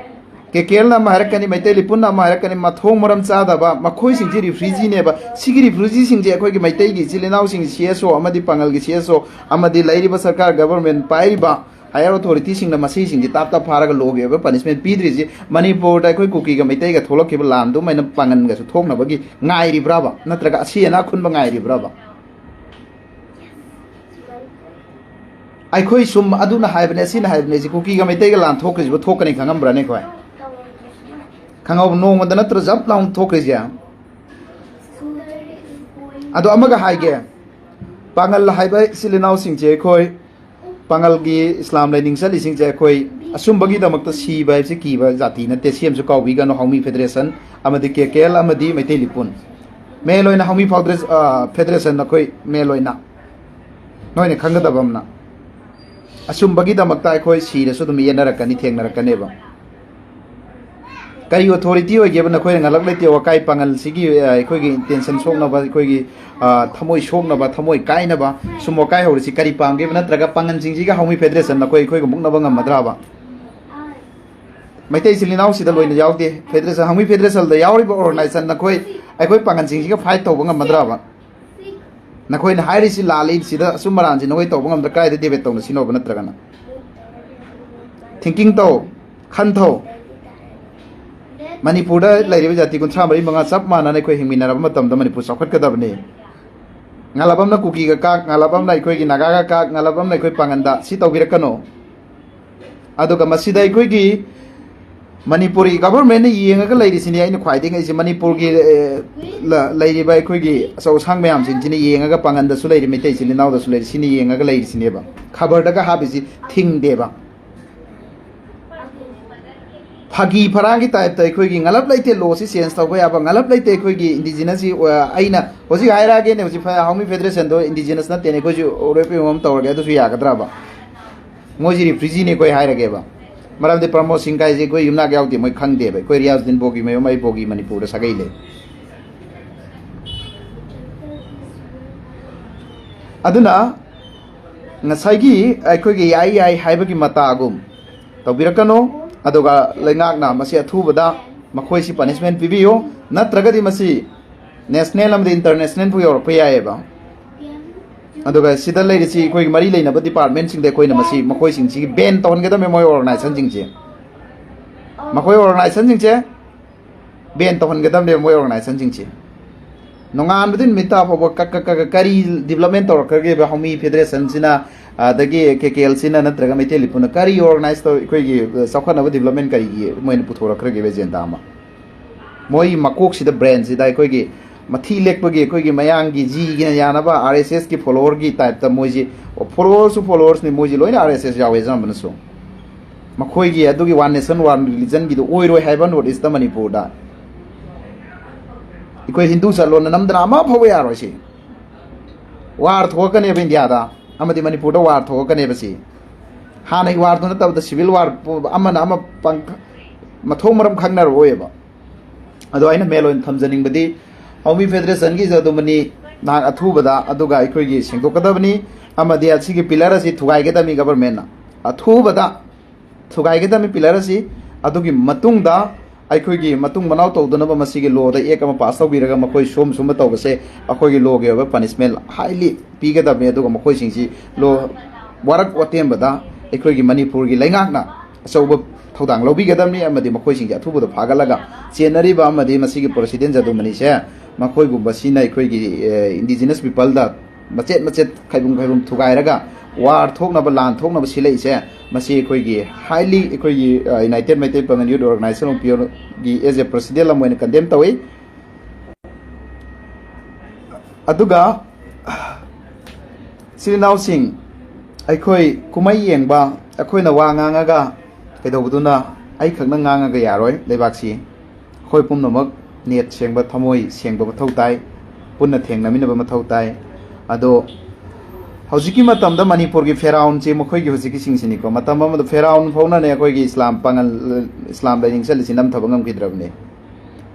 ꯀꯦ ꯀꯦ ꯑꯦꯜꯅ ꯑꯃ ꯍꯥꯏꯔꯛꯀꯅꯤ, ꯃꯩꯇꯩ ꯂꯤꯄꯨꯟꯅ ꯑꯃ ꯍꯥꯏꯔꯛꯀꯅꯤ, ꯃꯊꯣꯡ ꯃꯔꯝ ꯆꯥꯗꯕ꯫ ꯃꯈꯣꯏꯁꯤꯡꯁꯤ ꯔꯤꯐ꯭ꯌꯨꯖꯤꯅꯦꯕ꯫ ꯁꯤꯒꯤ ꯔꯤꯐ꯭ꯌꯨꯖꯤꯁꯤꯡꯁꯦ ꯑꯩꯈꯣꯏꯒꯤ ꯃꯩꯇꯩꯒꯤ ꯏꯆꯤꯜ ꯏꯅꯥꯎꯁꯤꯡ, ꯁꯤ ꯑꯦꯁ ꯑꯣ ꯑꯃꯗꯤ ꯄꯥꯡꯒꯜꯒꯤ ꯁꯤ ꯑꯦꯁ ꯑꯣ ꯑꯃꯗꯤ ꯂꯩꯔꯤꯕ ꯁꯔꯀꯥꯔ, ꯒꯕꯔꯃꯦꯟ ꯄꯥꯏꯔꯤꯕ ꯍꯥꯌꯔ ꯑꯣꯊꯣꯔꯤꯇꯤꯁꯤꯡꯅ ꯃꯁꯤꯁꯤꯡꯁꯤ ꯇꯥꯞ ꯇꯥꯞ ꯐꯥꯔꯒ ꯂꯣꯒꯤ ꯑꯣꯏꯕ ꯄꯅꯤꯁꯃꯦꯟ ꯄꯤꯗ꯭ꯔꯤꯁꯤ ꯃꯅꯤꯄꯨꯔꯗ ꯑꯩꯈꯣꯏ ꯀꯨꯀꯤꯒ ꯃꯩꯇꯩꯒ ꯊꯣꯛꯂꯛꯈꯤꯕ ꯂꯥꯟꯗꯨꯃꯥꯏꯅ ꯄꯥꯡꯒꯟꯒꯁꯨ ꯊꯣꯛꯅꯕꯒꯤ ꯉꯥꯏꯔꯤꯕ꯭ꯔꯥꯕ? ꯅꯠꯇ꯭ꯔꯒ ꯑꯁꯤ ꯑꯅꯥ ꯈꯨꯟꯕ ꯉꯥꯏꯔꯤꯕ꯭ꯔꯥꯕ? ꯑꯩꯈꯣꯏ ꯁꯨꯝ ꯑꯗꯨꯅ ꯍꯥꯏꯕꯅꯦ, ꯑꯁꯤꯅ ꯍꯥꯏꯕꯅꯦ, ꯁꯤ ꯀꯨꯀꯤꯒ ꯃꯩꯇꯩꯒ ꯂꯥꯟ ꯊꯣꯛꯈ꯭ꯔꯤꯁꯤꯕꯨ ꯊꯣꯛꯀꯅꯤ ꯈꯪꯉꯝꯕ꯭ꯔꯥꯅꯦ ꯑꯩꯈꯣꯏ? ꯈꯪꯍꯧꯕ ꯅꯣꯡꯃꯗ ꯅꯠꯇ꯭ꯔ ꯖꯞ ꯂꯥꯎꯅ ꯊꯣꯛꯈ꯭ꯔꯤꯁꯦ? ꯑꯗꯣ ꯑꯃꯒ ꯍꯥꯏꯒꯦ, ꯄꯥꯉꯜ ꯍꯥꯏꯕ ꯏꯆꯤꯜ ꯏꯅꯥꯎꯁꯤꯡꯁꯦ, ꯑꯩꯈꯣꯏ ꯄꯥꯉꯜꯒꯤ ꯏꯁꯂꯥꯝ ꯂꯥꯏꯅꯤꯡ ꯆꯠꯂꯤꯁꯤꯡꯁꯦ, ꯑꯩꯈꯣꯏ ꯑꯆꯨꯝꯕꯒꯤ ꯗꯃꯛꯇ ꯁꯤꯕ ꯍꯥꯏꯕꯁꯤ ꯀꯤꯕ ꯖꯥꯇꯤ ꯅꯠꯇꯦ꯫ ꯁꯤ ꯑꯃꯁꯨ ꯀꯥꯎꯕꯤꯒꯅꯨ, ꯍꯥꯎꯃꯤ ꯐꯦꯗꯔꯦꯁꯟ ꯑꯃꯗꯤ ꯀꯦ ꯀꯦ ꯑꯦꯜ ꯑꯃꯗꯤ ꯃꯩꯇꯩ ꯂꯤꯄꯨꯟ, ꯃꯦꯟ ꯑꯣꯏꯅ ꯍꯥꯎꯃꯤ ꯐꯥꯎꯗ꯭ꯔꯦꯁ-, ꯑ, ꯐꯦꯗꯔꯦꯁꯟ ꯑꯩꯈꯣꯏ ꯃꯦꯟ ꯑꯣꯏꯅ ꯅꯣꯏꯅ ꯈꯪꯒꯗꯕ ꯑꯃꯅ, ꯑꯆꯨꯝꯕꯒꯤꯗꯃꯛꯇ ꯑꯩꯈꯣꯏ ꯁꯤꯔꯁꯨ ꯑꯗꯨꯝ ꯌꯦꯠꯅꯔꯛꯀꯅꯤ, ꯊꯦꯡꯅꯔꯛꯀꯅꯦꯕ꯫ ꯀꯔꯤ ꯑꯣꯊꯣꯔꯤꯇꯤ ꯑꯣꯏꯒꯦꯕ ꯅꯈꯣꯏꯅ ꯉꯜꯂꯛ ꯂꯩꯇꯦ ꯋꯥꯀꯥꯏ ꯄꯥꯉꯜꯁꯤꯒꯤ, ꯑ, ꯑꯩꯈꯣꯏꯒꯤ ꯏꯟꯇꯦꯟꯁꯟ ꯁꯣꯛꯅꯕ, ꯑꯩꯈꯣꯏꯒꯤ, ꯑ, ꯊꯃꯣꯏ ꯁꯣꯛꯅꯕ, ꯊꯃꯣꯏ ꯀꯥꯏꯅꯕ ꯁꯨꯝ ꯋꯥꯀꯥꯏ ꯍꯧꯔꯤꯁꯤ ꯀꯔꯤ ꯄꯥꯝꯒꯦꯕ? ꯅꯠꯇ꯭ꯔꯒ ꯄꯥꯉꯜꯁꯤꯡꯁꯤꯒ ꯍꯥꯎꯃꯤ ꯐꯦꯗꯔꯦꯁꯟ ꯅꯈꯣꯏ ꯑꯩꯈꯣꯏꯒ ꯃꯨꯛꯅꯕ ꯉꯝꯃꯗ꯭ꯔꯕ? ꯃꯩꯇꯩ ꯏꯆꯤꯜ ꯏꯅꯥꯎꯁꯤꯗ ꯂꯣꯏꯅ ꯌꯥꯎꯗꯦ꯫ ꯐꯦꯗꯔꯦꯁꯟ, ꯍꯥꯎꯃꯤ ꯐꯦꯗꯔꯦꯁꯟꯗ ꯌꯥꯎꯔꯤꯕ ꯑꯣꯔꯒꯅꯥꯏꯖꯦꯁꯟ ꯅꯈꯣꯏ ꯑꯩꯈꯣꯏ ꯄꯥꯉꯜꯁꯤꯡꯁꯤꯒ ꯐꯥꯏꯠ ꯇꯧꯕ ꯉꯝꯃꯗ꯭ꯔꯕ? ꯅꯈꯣꯏꯅ ꯍꯥꯏꯔꯤꯁꯤ ꯂꯥꯜꯂꯤ, ꯁꯤꯗ ꯑꯆꯨꯝ ꯑꯔꯥꯟꯁꯤ ꯅꯈꯣꯏ ꯇꯧꯕ ꯉꯝꯗ꯭ꯔ ꯀꯥꯏꯗ ꯗꯦꯕꯦꯠ ꯇꯧꯅꯁꯤꯅꯣꯕ? ꯅꯠꯇ꯭ꯔꯒꯅ ꯊꯤꯡꯀꯤꯡ ꯇꯧ, ꯈꯟꯊꯧ꯫ ꯃꯅꯤꯄꯨꯔꯗ ꯂꯩꯔꯤꯕ ꯖꯥꯇꯤ ꯀꯨꯟꯊ꯭ꯔꯥ ꯃꯔꯤ ꯃꯉꯥ ꯆꯞ ꯃꯥꯟꯅꯅ ꯑꯩꯈꯣꯏ ꯍꯤꯡꯃꯤꯟꯅꯔꯕ ꯃꯇꯝꯗ ꯃꯅꯤꯄꯨꯔ ꯆꯥꯎꯈꯠꯀꯗꯕꯅꯤ꯫ ꯉꯥꯂꯞ ꯑꯃꯅ ꯀꯨꯀꯤꯒ ꯀꯥꯛ, ꯉꯥꯂꯞ ꯑꯃꯅ ꯑꯩꯈꯣꯏꯒꯤ ꯅꯥꯒꯥꯒ ꯀꯥꯛ, ꯉꯥꯂꯞ ꯑꯃꯅ ꯑꯩꯈꯣꯏ ꯄꯥꯉꯟꯗ, ꯁꯤ ꯇꯧꯕꯤꯔꯛꯀꯅꯨ꯫ ꯑꯗꯨꯒ ꯃꯁꯤꯗ ꯑꯩꯈꯣꯏꯒꯤ ꯃꯅꯤꯄꯨꯔꯤ ꯒꯚꯔꯟꯃꯦꯟꯠꯅ ꯌꯦꯡꯉꯒ ꯂꯩꯔꯤꯁꯤꯅꯤ꯫ ꯑꯩꯅ ꯈ꯭ꯋꯥꯏꯗꯒꯤ ꯉꯛꯏꯁꯦ ꯃꯅꯤꯄꯨꯔꯒꯤ, ꯑꯦ, ꯂ-, ꯂꯩꯔꯤꯕ ꯑꯩꯈꯣꯏꯒꯤ ꯑꯆꯧ ꯑꯁꯥꯡ ꯃꯌꯥꯝꯁꯤꯡꯁꯤꯅ ꯌꯦꯡꯉꯒ, ꯄꯥꯉꯟꯗꯁꯨ ꯂꯩꯔꯤ, ꯃꯩꯇꯩ ꯏꯆꯤꯜ ꯏꯅꯥꯎꯗꯁꯨ ꯂꯩꯔꯤ, ꯁꯤꯅ ꯌꯦꯡꯉꯒ ꯂꯩꯔꯤꯁꯤꯅꯦꯕ꯫ ꯈꯕꯔꯗꯒ ꯍꯥꯞꯄꯤꯁꯤ ꯊꯤꯡꯗꯦꯕ꯫ ꯐꯥꯒꯤ ꯐꯔꯥꯡꯒꯤ ꯇꯥꯏꯞꯇ ꯑꯩꯈꯣꯏꯒꯤ ꯉꯂꯞ ꯂꯩꯇꯦ ꯂꯣꯁꯤ ꯆꯦꯟꯖ ꯇꯧꯕ ꯌꯥꯕ, ꯉꯂꯞ ꯂꯩꯇꯦ ꯑꯩꯈꯣꯏꯒꯤ ꯏꯟꯗꯤꯖꯤꯅꯁꯁꯤ, ꯑ, ꯑꯩꯅ ꯍꯧꯖꯤꯛ ꯍꯥꯏꯔꯛꯑꯒꯦꯅꯦ, ꯍꯧꯖꯤꯛ ꯐ-, ꯍꯥꯎꯃꯤ ꯐꯦꯗꯔꯦꯁꯟꯗꯣ ꯏꯟꯗꯤꯖꯤꯅꯁ ꯅꯠꯇꯦꯅꯦ, ꯑꯩꯈꯣꯏꯁꯨ ꯑꯣꯔꯦꯞ ꯑꯃ ꯇꯧꯔꯒꯦ, ꯑꯗꯨꯁꯨ ꯌꯥꯒꯗ꯭ꯔꯕ? ꯃꯣꯏꯁꯤ ꯔꯤꯐ꯭ꯌꯨꯖꯤꯅꯦ ꯑꯩꯈꯣꯏ ꯍꯥꯏꯔꯒꯦꯕ꯫ ꯃꯔꯝꯗꯤ ꯄ꯭ꯔꯃꯣꯗ ꯁꯤꯡ ꯀꯥꯏꯁꯦ ꯑꯩꯈꯣꯏ ꯌꯨꯝꯅꯥꯛ ꯌꯥꯎꯗꯦ, ꯃꯣꯏ ꯈꯪꯗꯦꯕ꯫ ꯑꯩꯈꯣꯏ ꯔꯤꯌꯥꯖ ꯗꯤꯟꯕꯣꯒꯤ ꯃꯌꯨꯝ ꯑꯩꯕꯣꯒꯤ ꯃꯅꯤꯄꯨꯔꯗ ꯁꯥꯒꯩ ꯂꯩ꯫ ꯑꯗꯨꯅ ꯉꯁꯥꯏꯒꯤ ꯑꯩꯈꯣꯏꯒꯤ ꯌꯥꯏ ꯌꯥꯏ ꯍꯥꯏꯕꯒꯤ ꯃꯇꯥꯒꯨꯝ ꯇꯧꯕꯤꯔꯛꯀꯅꯨ꯫ ꯑꯗꯨꯒ ꯂꯩꯉꯥꯛꯅ ꯃꯁꯤ ꯑꯊꯨꯕꯗ ꯃꯈꯣꯏꯁꯤ ꯄꯅꯤꯁꯃꯦꯟꯠ ꯄꯤꯕꯤꯌꯨ, ꯅꯠꯇ꯭ꯔꯒꯗꯤ ꯃꯁꯤ ꯅꯦꯁꯅꯦꯜ ꯑꯃꯗꯤ ꯏꯟꯇꯔꯅꯦꯁꯅꯦꯜ ꯐꯥꯎ ꯌꯧꯔꯛꯄ ꯌꯥꯏꯑꯕ꯫ ꯑꯗꯨꯒ ꯁꯤꯗ ꯂꯩꯔꯤꯁꯤ ꯑꯩꯈꯣꯏꯒꯤ ꯃꯔꯤ ꯂꯩꯅꯕ ꯗꯤꯄꯥꯔꯠꯃꯦꯟꯠꯁꯤꯡꯗ ꯑꯩꯈꯣꯏꯅ ꯃꯁꯤ ꯃꯈꯣꯏꯁꯤꯡꯁꯤꯒꯤ ꯕꯦꯟ ꯇꯧꯍꯟꯒꯗꯕꯅꯤ꯫ ꯃꯣꯏ ꯑꯣꯔꯒꯅꯥꯏꯖꯦꯁꯟꯁꯤꯡꯁꯦ, ꯃꯈꯣꯏ ꯑꯣꯔꯒꯅꯥꯏꯖꯦꯁꯟꯁꯤꯡꯁꯦ ꯕꯦꯟ ꯇꯧꯍꯟꯒꯗꯕꯅꯦꯕ ꯃꯣꯏ ꯑꯣꯔꯒꯅꯥꯏꯖꯦꯁꯟꯁꯤꯡꯁꯦ꯫ ꯅꯣꯡꯉꯥꯟꯕꯗꯤ ꯅꯨꯃꯤꯠ ꯇꯥ ꯐꯥꯎꯕ ꯀ-, ꯀ-, ꯀ-, ꯀ-, ꯀꯔꯤ ꯗꯤꯕ꯭ꯂꯞꯃꯦꯟ ꯇꯧꯔꯛꯈ꯭ꯔꯒꯦꯕ ꯍꯧꯃꯤ ꯐꯦꯗꯔꯦꯁꯟꯁꯤꯅ, ꯑꯗꯒꯤ ꯀꯦ ꯀꯦ ꯑꯦꯜꯁꯤꯅ ꯅꯠꯇ꯭ꯔꯒ ꯃꯩꯇꯩ ꯂꯤꯄꯨꯅ ꯀꯔꯤ ꯑꯣꯔꯒꯅꯥꯏꯖ ꯇꯧ, ꯑꯩꯈꯣꯏꯒꯤ, ꯑ, ꯆꯥꯎꯈꯠꯅꯕ ꯗꯤꯕ꯭ꯂꯞꯃꯦꯟ ꯀꯔꯤꯒꯤ ꯃꯣꯏꯅ ꯄꯨꯊꯣꯔꯛꯈ꯭ꯔꯒꯦꯕ ꯑꯦꯖꯦꯟꯗꯥ ꯑꯃ? ꯃꯣꯏ ꯃꯀꯣꯛꯁꯤꯗ, ꯕ꯭ꯔꯦꯟꯁꯤꯗ ꯑꯩꯈꯣꯏꯒꯤ ꯃꯊꯤ ꯂꯦꯛꯄꯒꯤ, ꯑꯩꯈꯣꯏꯒꯤ ꯃꯌꯥꯡꯒꯤ ꯖꯤꯒꯤꯅ ꯌꯥꯅꯕ ꯑꯥꯔ ꯑꯦꯁ ꯑꯦꯁꯀꯤ ꯐꯣꯂꯣꯋꯔꯒꯤ ꯇꯥꯏꯞꯇ ꯃꯣꯏꯁꯤ, ꯐꯣꯂꯣꯋꯔꯁꯨ ꯐꯣꯂꯣꯋꯔꯁꯅꯤ, ꯃꯣꯏꯁꯤ ꯂꯣꯏꯅ ꯑꯥꯔ ꯑꯦꯁ ꯑꯦꯁ ꯌꯥꯎꯋꯦ ꯑꯌꯥꯝꯕꯅꯁꯨ꯫ ꯃꯈꯣꯏꯒꯤ ꯑꯗꯨꯒꯤ ꯋꯥꯟ ꯅꯦꯁꯟ ꯋꯥꯟ ꯔꯤꯂꯤꯖꯟꯒꯤꯗꯨ ꯑꯣꯏꯔꯣꯏ ꯍꯥꯏꯕ ꯅꯣꯔꯠ ꯏꯁꯇ ꯃꯅꯤꯄꯨꯔꯗ꯫ ꯑꯩꯈꯣꯏ ꯍꯤꯟꯗꯨ ꯆꯠꯂꯣꯅ ꯅꯝꯗꯅ ꯑꯃ ꯐꯥꯎꯕ ꯌꯥꯔꯣꯏ ꯁꯤ꯫ ꯋꯥꯔ ꯊꯣꯛꯂꯛꯀꯅꯦꯕ ꯏꯟꯗꯤꯌꯥꯗ ꯑꯃꯗꯤ ꯃꯅꯤꯄꯨꯔꯗ ꯋꯥꯔ ꯊꯣꯛꯂꯛꯀꯅꯦꯕ ꯁꯤ꯫ ꯍꯥꯟꯅꯒꯤ ꯋꯥꯔꯗꯨ ꯅꯠꯇꯕꯗ ꯁꯤꯚꯤꯜ ꯋꯥꯔ ꯑꯃꯅ ꯑꯃ ꯄꯪ-, ꯃꯊꯣꯡ ꯃꯔꯝ ꯈꯪꯅꯔꯣꯏꯕ꯫ ꯑꯗꯣ ꯑꯩꯅ ꯃꯦꯟ ꯑꯣꯏꯅ ꯊꯝꯖꯅꯤꯡꯕꯗꯤ ꯍꯧꯃꯤ ꯐꯦꯗꯔꯦꯁꯟꯒꯤꯁꯨ ꯑꯗꯨꯃꯅꯤ, ꯅꯍꯥꯛ ꯑꯊꯨꯕꯗ ꯑꯗꯨꯒ ꯑꯩꯈꯣꯏꯒꯤ ꯁꯦꯡꯗꯣꯛꯀꯗꯕꯅꯤ꯫ ꯑꯃꯗꯤ ꯑꯁꯤꯒꯤ ꯄꯤꯂꯔ ꯑꯁꯤ ꯊꯨꯒꯥꯏꯒꯗꯕꯅꯤ ꯒꯚꯔꯟꯃꯦꯟꯠꯅ꯫ ꯑꯊꯨꯕꯗ ꯊꯨꯒꯥꯏꯒꯗꯕꯅꯤ ꯄꯤꯂꯔ ꯑꯁꯤ꯫ ꯑꯗꯨꯒꯤ ꯃꯇꯨꯡꯗ ꯑꯩꯈꯣꯏꯒꯤ ꯃꯇꯨꯡ ꯃꯅꯥꯎ ꯇꯧꯗꯅꯕ ꯃꯁꯤꯒꯤ ꯂꯣꯗ ꯑꯦꯛ ꯑꯃ ꯄꯥꯁ ꯇꯧꯕꯤꯔꯒ ꯃꯈꯣꯏ ꯁꯨꯝ ꯁꯨꯝꯕ ꯇꯧꯕꯁꯦ ꯑꯩꯈꯣꯏꯒꯤ ꯂꯣꯒꯤ ꯑꯣꯏꯕ ꯄꯅꯤꯁꯃꯦꯟꯠ ꯍꯥꯏꯂꯤ ꯄꯤꯒꯗꯕꯅꯤ꯫ ꯑꯗꯨꯒ ꯃꯈꯣꯏꯁꯤꯡꯁꯤ ꯂꯣ ꯋꯥꯔꯛ ꯑꯇꯦꯝꯕꯗ ꯑꯩꯈꯣꯏꯒꯤ ꯃꯅꯤꯄꯨꯔꯒꯤ ꯂꯩꯉꯥꯛꯅ ꯑꯆꯧꯕ ꯊꯧꯗꯥꯡ ꯂꯧꯕꯤꯒꯗꯕꯅꯤ ꯑꯃꯗꯤ ꯃꯈꯣꯏꯁꯤꯡꯁꯦ ꯑꯊꯨꯕꯗ ꯐꯥꯒꯠꯂꯒ ꯆꯦꯟꯅꯔꯤꯕ ꯑꯃꯗꯤ ꯃꯁꯤꯒꯤ ꯄ꯭ꯔꯣꯁꯤꯗꯦꯟ ꯖꯗꯨꯃꯅꯤꯁꯦ ꯃꯈꯣꯏꯒꯨꯝꯕꯁꯤꯅ ꯑꯩꯈꯣꯏꯒꯤ ꯏꯟꯗꯤꯖꯤꯅꯁ ꯄꯤꯄꯜꯗ ꯃꯆꯦꯠ ꯃꯆꯦꯠ, ꯈꯥꯏꯕꯨꯝ ꯈꯥꯏꯕꯨꯝ ꯊꯨꯒꯥꯏꯔꯒ ꯋꯥꯔ ꯊꯣꯛꯅꯕ, ꯂꯥꯟ ꯊꯣꯛꯅꯕ ꯁꯤꯜꯂꯛꯏꯁꯦ, ꯃꯁꯤ ꯑꯩꯈꯣꯏꯒꯤ ꯍꯥꯏꯂꯤ ꯑꯩꯈꯣꯏꯒꯤ united Meitei Pangal youth organisation of ꯄꯤꯌꯣꯔꯒꯤ ꯑꯦꯖ ꯑꯦ ꯄ꯭ꯔꯁꯤꯗꯦꯟ ꯑꯃ ꯑꯣꯏꯅ ꯀꯟꯗꯦꯝ ꯇꯧꯏ꯫ ꯑꯗꯨꯒ ꯏꯆꯤꯜ ꯏꯅꯥꯎꯁꯤꯡ, ꯑꯩꯈꯣꯏ ꯀꯨꯝꯍꯩ ꯌꯦꯡꯕ, ꯑꯩꯈꯣꯏꯅ ꯋꯥ ꯉꯥꯡꯉꯒ ꯀꯩꯗꯧꯕꯗꯨꯅ ꯑꯩꯈꯛꯅ ꯉꯥꯡꯉꯒ ꯌꯥꯔꯣꯏ꯫ ꯂꯩꯕꯥꯛꯁꯤ ꯑꯩꯈꯣꯏ ꯄꯨꯝꯅꯃꯛ ꯅꯦꯠ ꯁꯦꯡꯕ, ꯊꯃꯣꯏ ꯁꯦꯡꯕ ꯃꯊꯧ ꯇꯥꯏ꯫ ꯄꯨꯟꯅ ꯊꯦꯡꯅꯃꯤꯟꯅꯕ ꯃꯊꯧ ꯇꯥꯏ꯫ ꯑꯗꯣ ꯍꯧꯖꯤꯛꯀꯤ ꯃꯇꯝꯗ ꯃꯅꯤꯄꯨꯔꯒꯤ ꯐꯦꯔꯥꯎꯟꯁꯤ ꯃꯈꯣꯏꯒꯤ ꯍꯧꯖꯤꯛꯀꯤꯁꯤꯡꯁꯤꯅꯤꯀꯣ꯫ ꯃꯇꯝ ꯑꯃꯗ ꯐꯦꯔꯥꯎꯟ ꯐꯥꯎꯅꯅꯦ ꯑꯩꯈꯣꯏꯒꯤ ꯏꯁꯂꯥꯝ ꯄꯥꯉꯜ, ꯏꯁꯂꯥꯝ ꯂꯥꯏꯅꯤꯡ ꯆꯠꯂꯤꯁꯤ ꯅꯝꯊꯕ ꯉꯝꯈꯤꯗ꯭ꯔꯕꯅꯤ꯫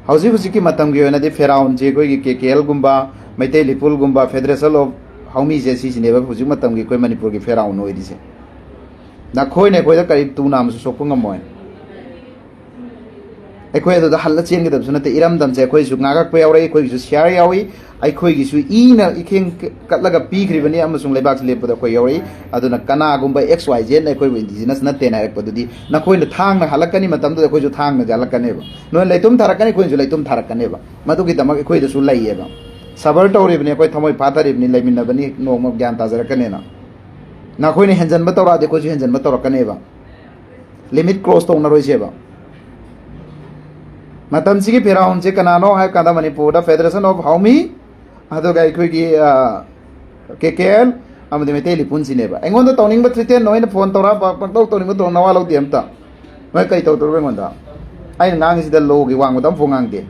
ꯍꯧꯖꯤꯛ ꯍꯧꯖꯤꯛꯀꯤ ꯃꯇꯝꯒꯤ ꯑꯣꯏꯅꯗꯤ ꯐꯦꯔꯥꯎꯟꯁꯤ ꯑꯩꯈꯣꯏꯒꯤ ꯀꯦ ꯀꯦ ꯑꯦꯜꯒꯨꯝꯕ, ꯃꯩꯇꯩ ꯂꯤꯄꯨꯜꯒꯨꯝꯕ, ꯐꯦꯗꯔꯦꯁꯟ ꯑꯣꯐ ꯍꯥꯎꯃꯤꯁꯦ, ꯁꯤꯁꯤꯅꯦꯕ ꯍꯧꯖꯤꯛ ꯃꯇꯝꯒꯤ ꯑꯩꯈꯣꯏ ꯃꯅꯤꯄꯨꯔꯒꯤ ꯐꯦꯔꯥꯎꯟ ꯑꯣꯏꯔꯤꯁꯦ꯫ ꯅꯈꯣꯏꯅ ꯑꯩꯈꯣꯏꯗ ꯀꯔꯤ ꯇꯨ ꯅꯥꯝꯃꯁꯨ ꯁꯣꯛꯄ ꯉꯝꯃꯣꯏ꯫ ꯑꯩꯈꯣꯏ ꯑꯗꯨꯗ ꯍꯜꯂ ꯆꯦꯟꯒꯗꯕꯁꯨ ꯅꯠꯇꯦ꯫ ꯏꯔꯝꯗꯝꯁꯦ ꯑꯩꯈꯣꯏꯁꯨ ꯉꯥꯛꯂꯛꯄ ꯌꯥꯎꯔꯛꯏ, ꯑꯩꯈꯣꯏꯒꯤꯁꯨ ꯁꯤꯌꯥꯔ ꯌꯥꯎꯏ, ꯑꯩꯈꯣꯏꯒꯤꯁꯨ ꯏꯅ ꯏꯈꯦꯡ ꯀꯠꯂꯒ ꯄꯤꯈ꯭ꯔꯤꯕꯅꯤ ꯑꯃꯁꯨꯡ ꯂꯩꯕꯥꯛꯁꯤ ꯂꯦꯞꯄꯗ ꯑꯩꯈꯣꯏ ꯌꯥꯎꯔꯛꯏ꯫ ꯑꯗꯨꯅ ꯀꯅꯥꯒꯨꯝꯕ ꯑꯦꯛꯁ ꯋꯥꯏ ꯖꯦꯠꯅ ꯑꯩꯈꯣꯏꯕꯨ ꯏꯟꯗꯤꯖꯤꯅꯁ ꯅꯠꯇꯦꯅ ꯍꯥꯏꯔꯛꯄꯗꯨꯗꯤ ꯅꯈꯣꯏꯅ ꯊꯥꯡꯅ ꯍꯜꯂꯛꯀꯅꯤ, ꯃꯇꯝꯗꯨꯗ ꯑꯩꯈꯣꯏꯁꯨ ꯊꯥꯡꯅ ꯍꯜꯂꯛꯀꯅꯦꯕ꯫ ꯅꯣꯏ ꯂꯩꯇꯨꯝ ꯊꯥꯔꯛꯀꯅꯤ, ꯑꯩꯈꯣꯏꯅꯁꯨ ꯂꯩꯇꯨꯝ ꯊꯥꯔꯛꯀꯅꯦꯕ꯫ ꯃꯗꯨꯒꯤꯗꯃꯛ ꯑꯩꯈꯣꯏꯗꯁꯨ ꯂꯩꯌꯦꯕ꯫ ꯁꯕꯔ ꯇꯧꯔꯤꯕꯅꯤ, ꯑꯩꯈꯣꯏ ꯊꯃꯣꯏ ꯐꯥꯊꯔꯤꯕꯅꯤ, ꯂꯩꯃꯤꯟꯅꯕꯅꯤ, ꯅꯣꯡꯃ ꯒ꯭ꯌꯥꯟ ꯇꯥꯖꯔꯛꯀꯅꯦꯅ꯫ ꯅꯈꯣꯏꯅ ꯍꯦꯟꯖꯟꯕ ꯇꯧꯔꯛꯑꯗꯤ ꯑꯩꯈꯣꯏꯁꯨ ꯍꯦꯟꯖꯟꯕ ꯇꯧꯔꯛꯀꯅꯦꯕ꯫ Limit cross ꯇꯧꯅꯔꯣꯏꯁꯦꯕ꯫ ꯃꯇꯝꯁꯤꯒꯤ ꯐꯦꯔꯥꯎꯟꯁꯦ ꯀꯅꯥꯅꯣ ꯍꯥꯏꯕ ꯀꯥꯟꯗ ꯃꯅꯤꯄꯨꯔꯗ ꯐꯦꯗꯔꯦꯁꯟ ꯑꯣꯐ ꯍꯥꯎꯃꯤ, ꯑꯗꯨꯒ ꯑꯩꯈꯣꯏꯒꯤ ꯀꯦ ꯀꯦ ꯑꯦꯜ ꯑꯃꯗꯤ ꯃꯩꯇꯩ ꯂꯤꯄꯨꯟꯁꯤꯅꯦꯕ꯫ ꯑꯩꯉꯣꯟꯗ ꯇꯧꯅꯤꯡꯕ ꯊ꯭ꯔꯤꯇꯦꯟ, ꯅꯣꯏꯅ ꯐꯣꯟ ꯇꯧꯔ ꯄ-, ꯄꯪꯇꯧ ꯇꯧꯅꯤꯡꯕ ꯇꯧꯔ, ꯅꯋꯥ ꯂꯧꯗꯦ ꯑꯝꯇ꯫ ꯅꯣꯏ ꯀꯔꯤ ꯇꯧꯗꯧꯔꯤꯕ ꯑꯩꯉꯣꯟꯗ? ꯑꯩꯅ ꯉꯥꯡꯉꯤꯁꯤꯗ ꯂꯣꯒꯤ ꯋꯥꯡꯃꯗ ꯑꯃꯐꯥꯎ ꯉꯥꯡꯗꯦ꯫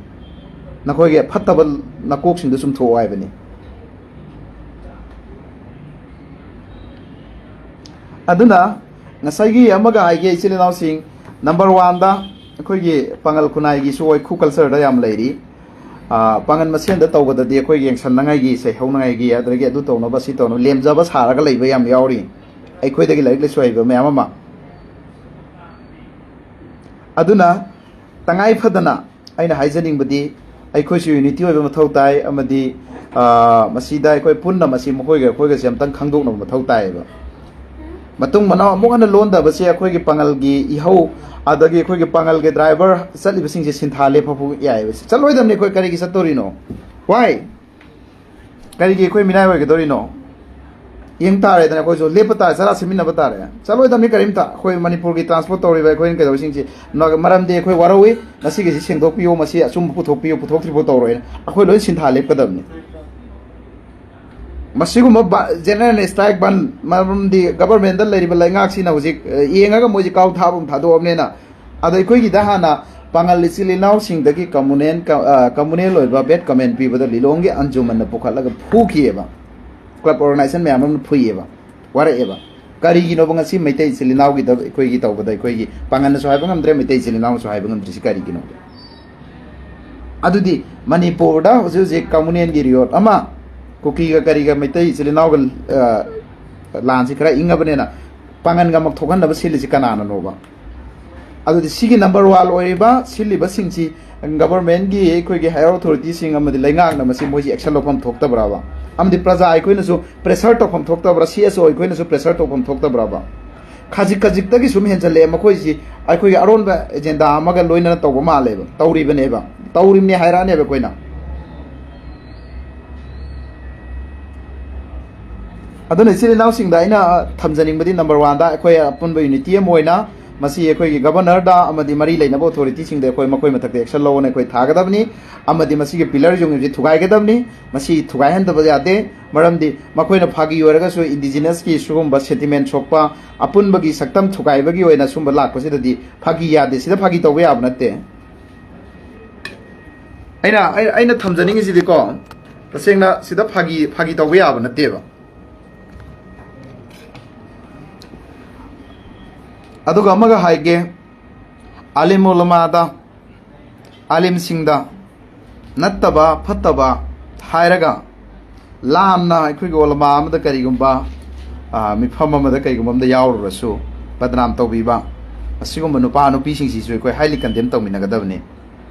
ꯅꯈꯣꯏꯒꯤ ꯐꯠꯇꯕ ꯅꯀꯣꯛꯁꯤꯡꯗꯨ ꯆꯨꯝꯊꯣꯛꯑꯣ ꯍꯥꯏꯕꯅꯤ꯫ ꯑꯗꯨꯅ ꯉꯁꯥꯏꯒꯤ ꯑꯃꯒ ꯍꯥꯏꯒꯦ, ꯏꯆꯤꯜ ꯏꯅꯥꯎꯁꯤꯡ, ꯅꯝꯕꯔ ꯋꯥꯟꯗ ꯑꯩꯈꯣꯏꯒꯤ ꯄꯥꯉꯜ ꯈꯨꯟꯅꯥꯏꯒꯤꯁꯨ ꯋꯥꯏꯈꯨ ꯀꯜꯆꯔꯗ ꯌꯥꯝ ꯂꯩꯔꯤ꯫ ꯑꯥ, ꯄꯥꯉꯜ ꯃꯁꯦꯟꯗ ꯇꯧꯕꯗꯗꯤ ꯑꯩꯈꯣꯏ ꯌꯦꯡꯁꯟꯅꯉꯥꯏꯒꯤ, ꯁꯩꯍꯧꯅꯉꯥꯏꯒꯤ, ꯑꯗꯨꯗꯒꯤ ꯑꯗꯨ ꯇꯧꯅꯕ, ꯁꯤ ꯇꯧꯅꯕ ꯂꯦꯝꯖꯕ ꯁꯥꯔꯒ ꯂꯩꯕ ꯌꯥꯝ ꯌꯥꯎꯔꯤ꯫ ꯑꯩꯈꯣꯏꯗꯒꯤ ꯂꯥꯏꯔꯤꯛ ꯂꯥꯏꯁꯨ ꯍꯩꯕ ꯃꯌꯥꯝ ꯑꯃ꯫ ꯑꯗꯨꯅ ꯇꯉꯥꯏ ꯐꯗꯅ ꯑꯩꯅ ꯍꯥꯏꯖꯅꯤꯡꯕꯗꯤ, ꯑꯩꯈꯣꯏꯁꯨ ꯌꯨꯅꯤꯇꯤ ꯑꯣꯏꯕ ꯃꯊꯧ ꯇꯥꯏ, ꯑꯃꯗꯤ, ꯑꯥ, ꯃꯁꯤꯗ ꯑꯩꯈꯣꯏ ꯄꯨꯟꯅ ꯃꯁꯤ ꯃꯈꯣꯏꯒ ꯑꯩꯈꯣꯏꯒꯁꯦ ꯑꯝꯇꯪ ꯈꯪꯗꯣꯛꯅꯕ ꯃꯊꯧ ꯇꯥꯏꯌꯦꯕ꯫ ꯃꯇꯨꯡ ꯃꯅꯥꯎ ꯑꯃꯨꯛ ꯍꯟꯅ ꯂꯣꯟꯗꯕꯁꯦ ꯑꯩꯈꯣꯏꯒꯤ ꯄꯥꯉꯜꯒꯤ ꯏꯍꯧ, ꯑꯗꯒꯤ ꯑꯩꯈꯣꯏꯒꯤ ꯄꯥꯉꯜꯒꯤ ꯗ꯭ꯔꯥꯏꯚꯔ ꯆꯠꯂꯤꯕꯁꯤꯡꯁꯦ ꯁꯤꯟꯊꯥ ꯂꯦꯞꯄ ꯐꯥꯎ ꯌꯥꯏꯑꯕ꯫ ꯆꯠꯂꯣꯏꯗꯕꯅꯤ꯫ ꯑꯩꯈꯣꯏ ꯀꯔꯤꯒꯤ ꯆꯠꯇꯣꯔꯤꯅꯣ? Why? ꯀꯔꯤꯒꯤ ꯑꯩꯈꯣꯏ ꯃꯤꯅꯥꯏ ꯑꯣꯏꯒꯗꯧꯔꯤꯅꯣ? ꯌꯦꯡ ꯇꯥꯔꯦꯗꯅ, ꯑꯩꯈꯣꯏꯁꯨ ꯂꯦꯞꯄ ꯇꯥꯔꯦ, ꯆꯔꯥ ꯁꯤꯃꯤꯟꯅꯕ ꯇꯥꯔꯦ꯫ ꯆꯠꯂꯣꯏꯗꯕꯅꯤ ꯀꯔꯤꯝꯇ꯫ ꯑꯩꯈꯣꯏ ꯃꯅꯤꯄꯨꯔꯒꯤ ꯇ꯭ꯔꯥꯟꯁꯄꯣꯔꯠ ꯇꯧꯔꯤꯕ ꯑꯩꯈꯣꯏꯅ ꯀꯩꯗꯧꯔꯤꯁꯤꯡꯁꯤ ꯅ-, ꯃꯔꯝꯗꯤ ꯑꯩꯈꯣꯏ ꯋꯥꯔꯧꯏ꯫ ꯉꯁꯤꯒꯤꯁꯤ ꯁꯦꯡꯗꯣꯛꯄꯤꯌꯨ, ꯃꯁꯤ ꯑꯆꯨꯝꯕ ꯄꯨꯊꯣꯛꯄꯤꯌꯨ, ꯄꯨꯊꯣꯛꯇ꯭ꯔꯤꯐꯥꯎ ꯇꯧꯔꯣꯏꯅ ꯑꯩꯈꯣꯏ ꯂꯣꯏ ꯁꯤꯟꯊꯥ ꯂꯦꯞꯀꯗꯕꯅꯤ꯫ ꯃꯁꯤꯒꯨꯝꯕ ꯖꯦꯅꯔꯦꯜ ꯁ꯭ꯇ꯭ꯔꯥꯏꯛ ꯕꯟ, ꯃꯔꯝꯗꯤ ꯒꯕꯔꯃꯦꯟꯗ ꯂꯩꯔꯤꯕ ꯂꯩꯉꯥꯛꯁꯤꯅ ꯍꯧꯖꯤꯛ, ꯑ, ꯌꯦꯡꯉꯒ ꯃꯣꯏꯁꯤ ꯀꯥꯎ ꯊꯥꯕ ꯑꯃ ꯊꯥꯗꯣꯛꯑꯕꯅꯤꯅ, ꯑꯗꯣ ꯑꯩꯈꯣꯏꯒꯤꯗ ꯍꯥꯟꯅ ꯄꯥꯉꯜ ꯏꯆꯤꯜ ꯏꯅꯥꯎꯁꯤꯡꯗꯒꯤ ꯀꯝꯃꯨꯅꯦꯜ ꯀ-, ꯑ, ꯀꯝꯃꯨꯅꯦꯜ ꯑꯣꯏꯕ ꯕꯦꯗ ꯀꯃꯦꯟ ꯄꯤꯕꯗ ꯂꯤꯂꯣꯡꯒꯤ ꯑꯟꯖꯨꯃꯟꯅ ꯄꯨꯈꯠꯂꯒ ꯐꯨꯈꯤꯑꯕ꯫ ꯀ꯭ꯂꯕ ꯑꯣꯔꯒꯅꯥꯏꯖꯦꯁꯟ ꯃꯌꯥꯝ ꯑꯃꯅ ꯐꯨꯏꯌꯦꯕ, ꯋꯥꯔꯛꯑꯦꯕ꯫ ꯀꯔꯤꯒꯤꯅꯣꯕ ꯉꯁꯤ ꯃꯩꯇꯩ ꯏꯆꯤꯜ ꯏꯅꯥꯎꯒꯤꯗ ꯑꯩꯈꯣꯏꯒꯤ ꯇꯧꯕꯗ ꯑꯩꯈꯣꯏꯒꯤ ꯄꯥꯉꯜꯅꯁꯨ ꯍꯥꯏꯕ ꯉꯝꯗ꯭ꯔꯦ, ꯃꯩꯇꯩ ꯏꯆꯤꯜ ꯏꯅꯥꯎꯅꯁꯨ ꯍꯥꯏꯕ ꯉꯝꯗ꯭ꯔꯤꯁꯤ ꯀꯔꯤꯒꯤꯅꯣ? ꯑꯗꯨꯗꯤ ꯃꯅꯤꯄꯨꯔꯗ ꯍꯧꯖꯤꯛ ꯍꯧꯖꯤꯛ ꯀꯝꯃꯨꯅꯦꯜꯒꯤ ꯔꯤꯌꯣꯠ ꯑꯃ, ꯀꯨꯀꯤꯒ ꯀꯔꯤꯒ ꯃꯩꯇꯩ ꯏꯆꯤꯜ ꯏꯅꯥꯎꯒ, ꯑ, ꯂꯥꯟꯁꯤ ꯈꯔ ꯏꯪꯉꯕꯅꯤꯅ ꯄꯥꯡꯒꯟꯒ ꯑꯃꯨꯛ ꯊꯣꯛꯍꯟꯅꯕ ꯁꯤꯜꯂꯤꯁꯤ ꯀꯅꯥꯅꯅꯣꯕ? ꯑꯗꯨꯗꯤ ꯁꯤꯒꯤ ꯅꯝꯕꯔ ꯋꯥꯟ ꯑꯣꯏꯔꯤꯕ ꯁꯤꯜꯂꯤꯕꯁꯤꯡꯁꯤ ꯒꯕꯔꯃꯦꯟꯒꯤ, ꯑꯩꯈꯣꯏꯒꯤ ꯍꯥꯌꯔ ꯑꯣꯊꯣꯔꯤꯇꯤꯁꯤꯡ ꯑꯃꯗꯤ ꯂꯩꯉꯥꯛꯅ ꯃꯁꯤ ꯃꯣꯏꯁꯤ ꯑꯦꯛꯁꯟ ꯂꯧꯐꯝ ꯊꯣꯛꯇꯕ꯭ꯔꯕ? ꯑꯃꯗꯤ ꯄ꯭ꯔꯖꯥ ꯑꯩꯈꯣꯏꯅꯁꯨ ꯄ꯭ꯔꯦꯁꯔ ꯇꯧꯐꯝ ꯊꯣꯛꯇꯕ꯭ꯔꯥ? ꯁꯤ ꯑꯦꯁ ꯑꯣ ꯑꯩꯈꯣꯏꯅꯁꯨ ꯄ꯭ꯔꯦꯁꯔ ꯇꯧꯐꯝ ꯊꯣꯛꯇꯕ꯭ꯔꯕ? ꯈꯖꯤꯛ ꯈꯖꯤꯛꯇꯒꯤ ꯁꯨꯝ ꯍꯦꯟꯖꯜꯂꯛꯑꯦ꯫ ꯃꯈꯣꯏꯁꯤ ꯑꯩꯈꯣꯏꯒꯤ ꯑꯔꯣꯟꯕ ꯑꯦꯖꯦꯟꯗꯥ ꯑꯃꯒ ꯂꯣꯏꯅꯅ ꯇꯧꯕ ꯃꯥꯜꯂꯦꯕ, ꯇꯧꯔꯤꯕꯅꯦꯕ, ꯇꯧꯔꯤꯕꯅꯦ ꯍꯥꯏꯔꯛꯑꯅꯦꯕ ꯑꯩꯈꯣꯏꯅ꯫ ꯑꯗꯨꯅ ꯏꯆꯤꯜ ꯏꯅꯥꯎꯁꯤꯡꯗ ꯑꯩꯅ ꯊꯝꯖꯅꯤꯡꯕꯗꯤ, ꯅꯝꯕꯔ ꯋꯥꯟꯗ ꯑꯩꯈꯣꯏ ꯑꯄꯨꯟꯕ ꯌꯨꯅꯤꯇꯤ ꯑꯃ ꯑꯣꯏꯅ ꯃꯁꯤ ꯑꯩꯈꯣꯏꯒꯤ ꯒꯕꯔꯅꯔꯗ ꯑꯃꯗꯤ ꯃꯔꯤ ꯂꯩꯅꯕ ꯑꯣꯊꯣꯔꯤꯇꯤꯁꯤꯡꯗ ꯑꯩꯈꯣꯏ ꯃꯈꯣꯏ ꯃꯊꯛꯇ ꯑꯦꯛꯁꯟ ꯂꯧꯅ ꯑꯩꯈꯣꯏ ꯊꯥꯒꯗꯕꯅꯤ꯫ ꯑꯃꯗꯤ ꯃꯁꯤꯒꯤ ꯄꯤꯂꯔꯁꯤꯡ ꯑꯁꯤ ꯊꯨꯒꯥꯏꯒꯗꯕꯅꯤ꯫ ꯃꯁꯤ ꯊꯨꯒꯥꯏꯍꯟꯗꯕ ꯌꯥꯗꯦ꯫ ꯃꯔꯝꯗꯤ ꯃꯈꯣꯏꯅ ꯐꯥꯒꯤ ꯑꯣꯏꯔꯒꯁꯨ ꯏꯟꯗꯤꯖꯤꯅꯁꯀꯤ ꯁꯤꯒꯨꯝꯕ ꯁꯦꯟꯇꯤꯃꯦꯟ ꯁꯣꯛꯄ, ꯑꯄꯨꯟꯕꯒꯤ ꯁꯛꯇꯝ ꯊꯨꯒꯥꯏꯕꯒꯤ ꯑꯣꯏꯅ ꯁꯨꯝꯕ ꯂꯥꯛꯄꯁꯤꯗꯗꯤ ꯐꯥꯒꯤ ꯌꯥꯗꯦ꯫ ꯁꯤꯗ ꯐꯥꯒꯤ ꯇꯧꯕ ꯌꯥꯕ ꯅꯠꯇꯦ꯫ ꯑꯩꯅ, ꯑꯩ-, ꯑꯩꯅ ꯊꯝꯖꯅꯤꯡꯉꯤꯁꯤꯗꯤꯀꯣ, ꯇꯁꯦꯡꯅ ꯁꯤꯗ ꯐꯥꯒꯤ, ꯐꯥꯒꯤ ꯇꯧꯕ ꯌꯥꯕ ꯅꯠꯇꯦꯕ꯫ ꯑꯗꯨꯒ ꯑꯃꯒ ꯍꯥꯏꯒꯦ, ꯑꯥꯂꯤꯝ ꯎꯂꯃꯥꯗ, ꯑꯥꯂꯤꯝꯁꯤꯡꯗ ꯅꯠꯇꯕ ꯐꯠꯇꯕ ꯍꯥꯏꯔꯒ ꯂꯥꯟꯅ ꯑꯩꯈꯣꯏꯒꯤ ꯎꯂꯃꯥ ꯑꯃꯗ ꯀꯔꯤꯒꯨꯝꯕ, ꯑ, ꯃꯤꯐꯝ ꯑꯃꯗ ꯀꯔꯤꯒꯨꯝꯕ ꯑꯃꯗ ꯌꯥꯎꯔꯨꯔꯁꯨ ꯕꯗꯅꯥꯝ ꯇꯧꯕꯤꯕ, ꯑꯁꯤꯒꯨꯝꯕ ꯅꯨꯄꯥ ꯅꯨꯄꯤꯁꯤꯡꯁꯤꯁꯨ ꯑꯩꯈꯣꯏ highly condemn ꯇꯧꯃꯤꯟꯅꯒꯗꯕꯅꯤ꯫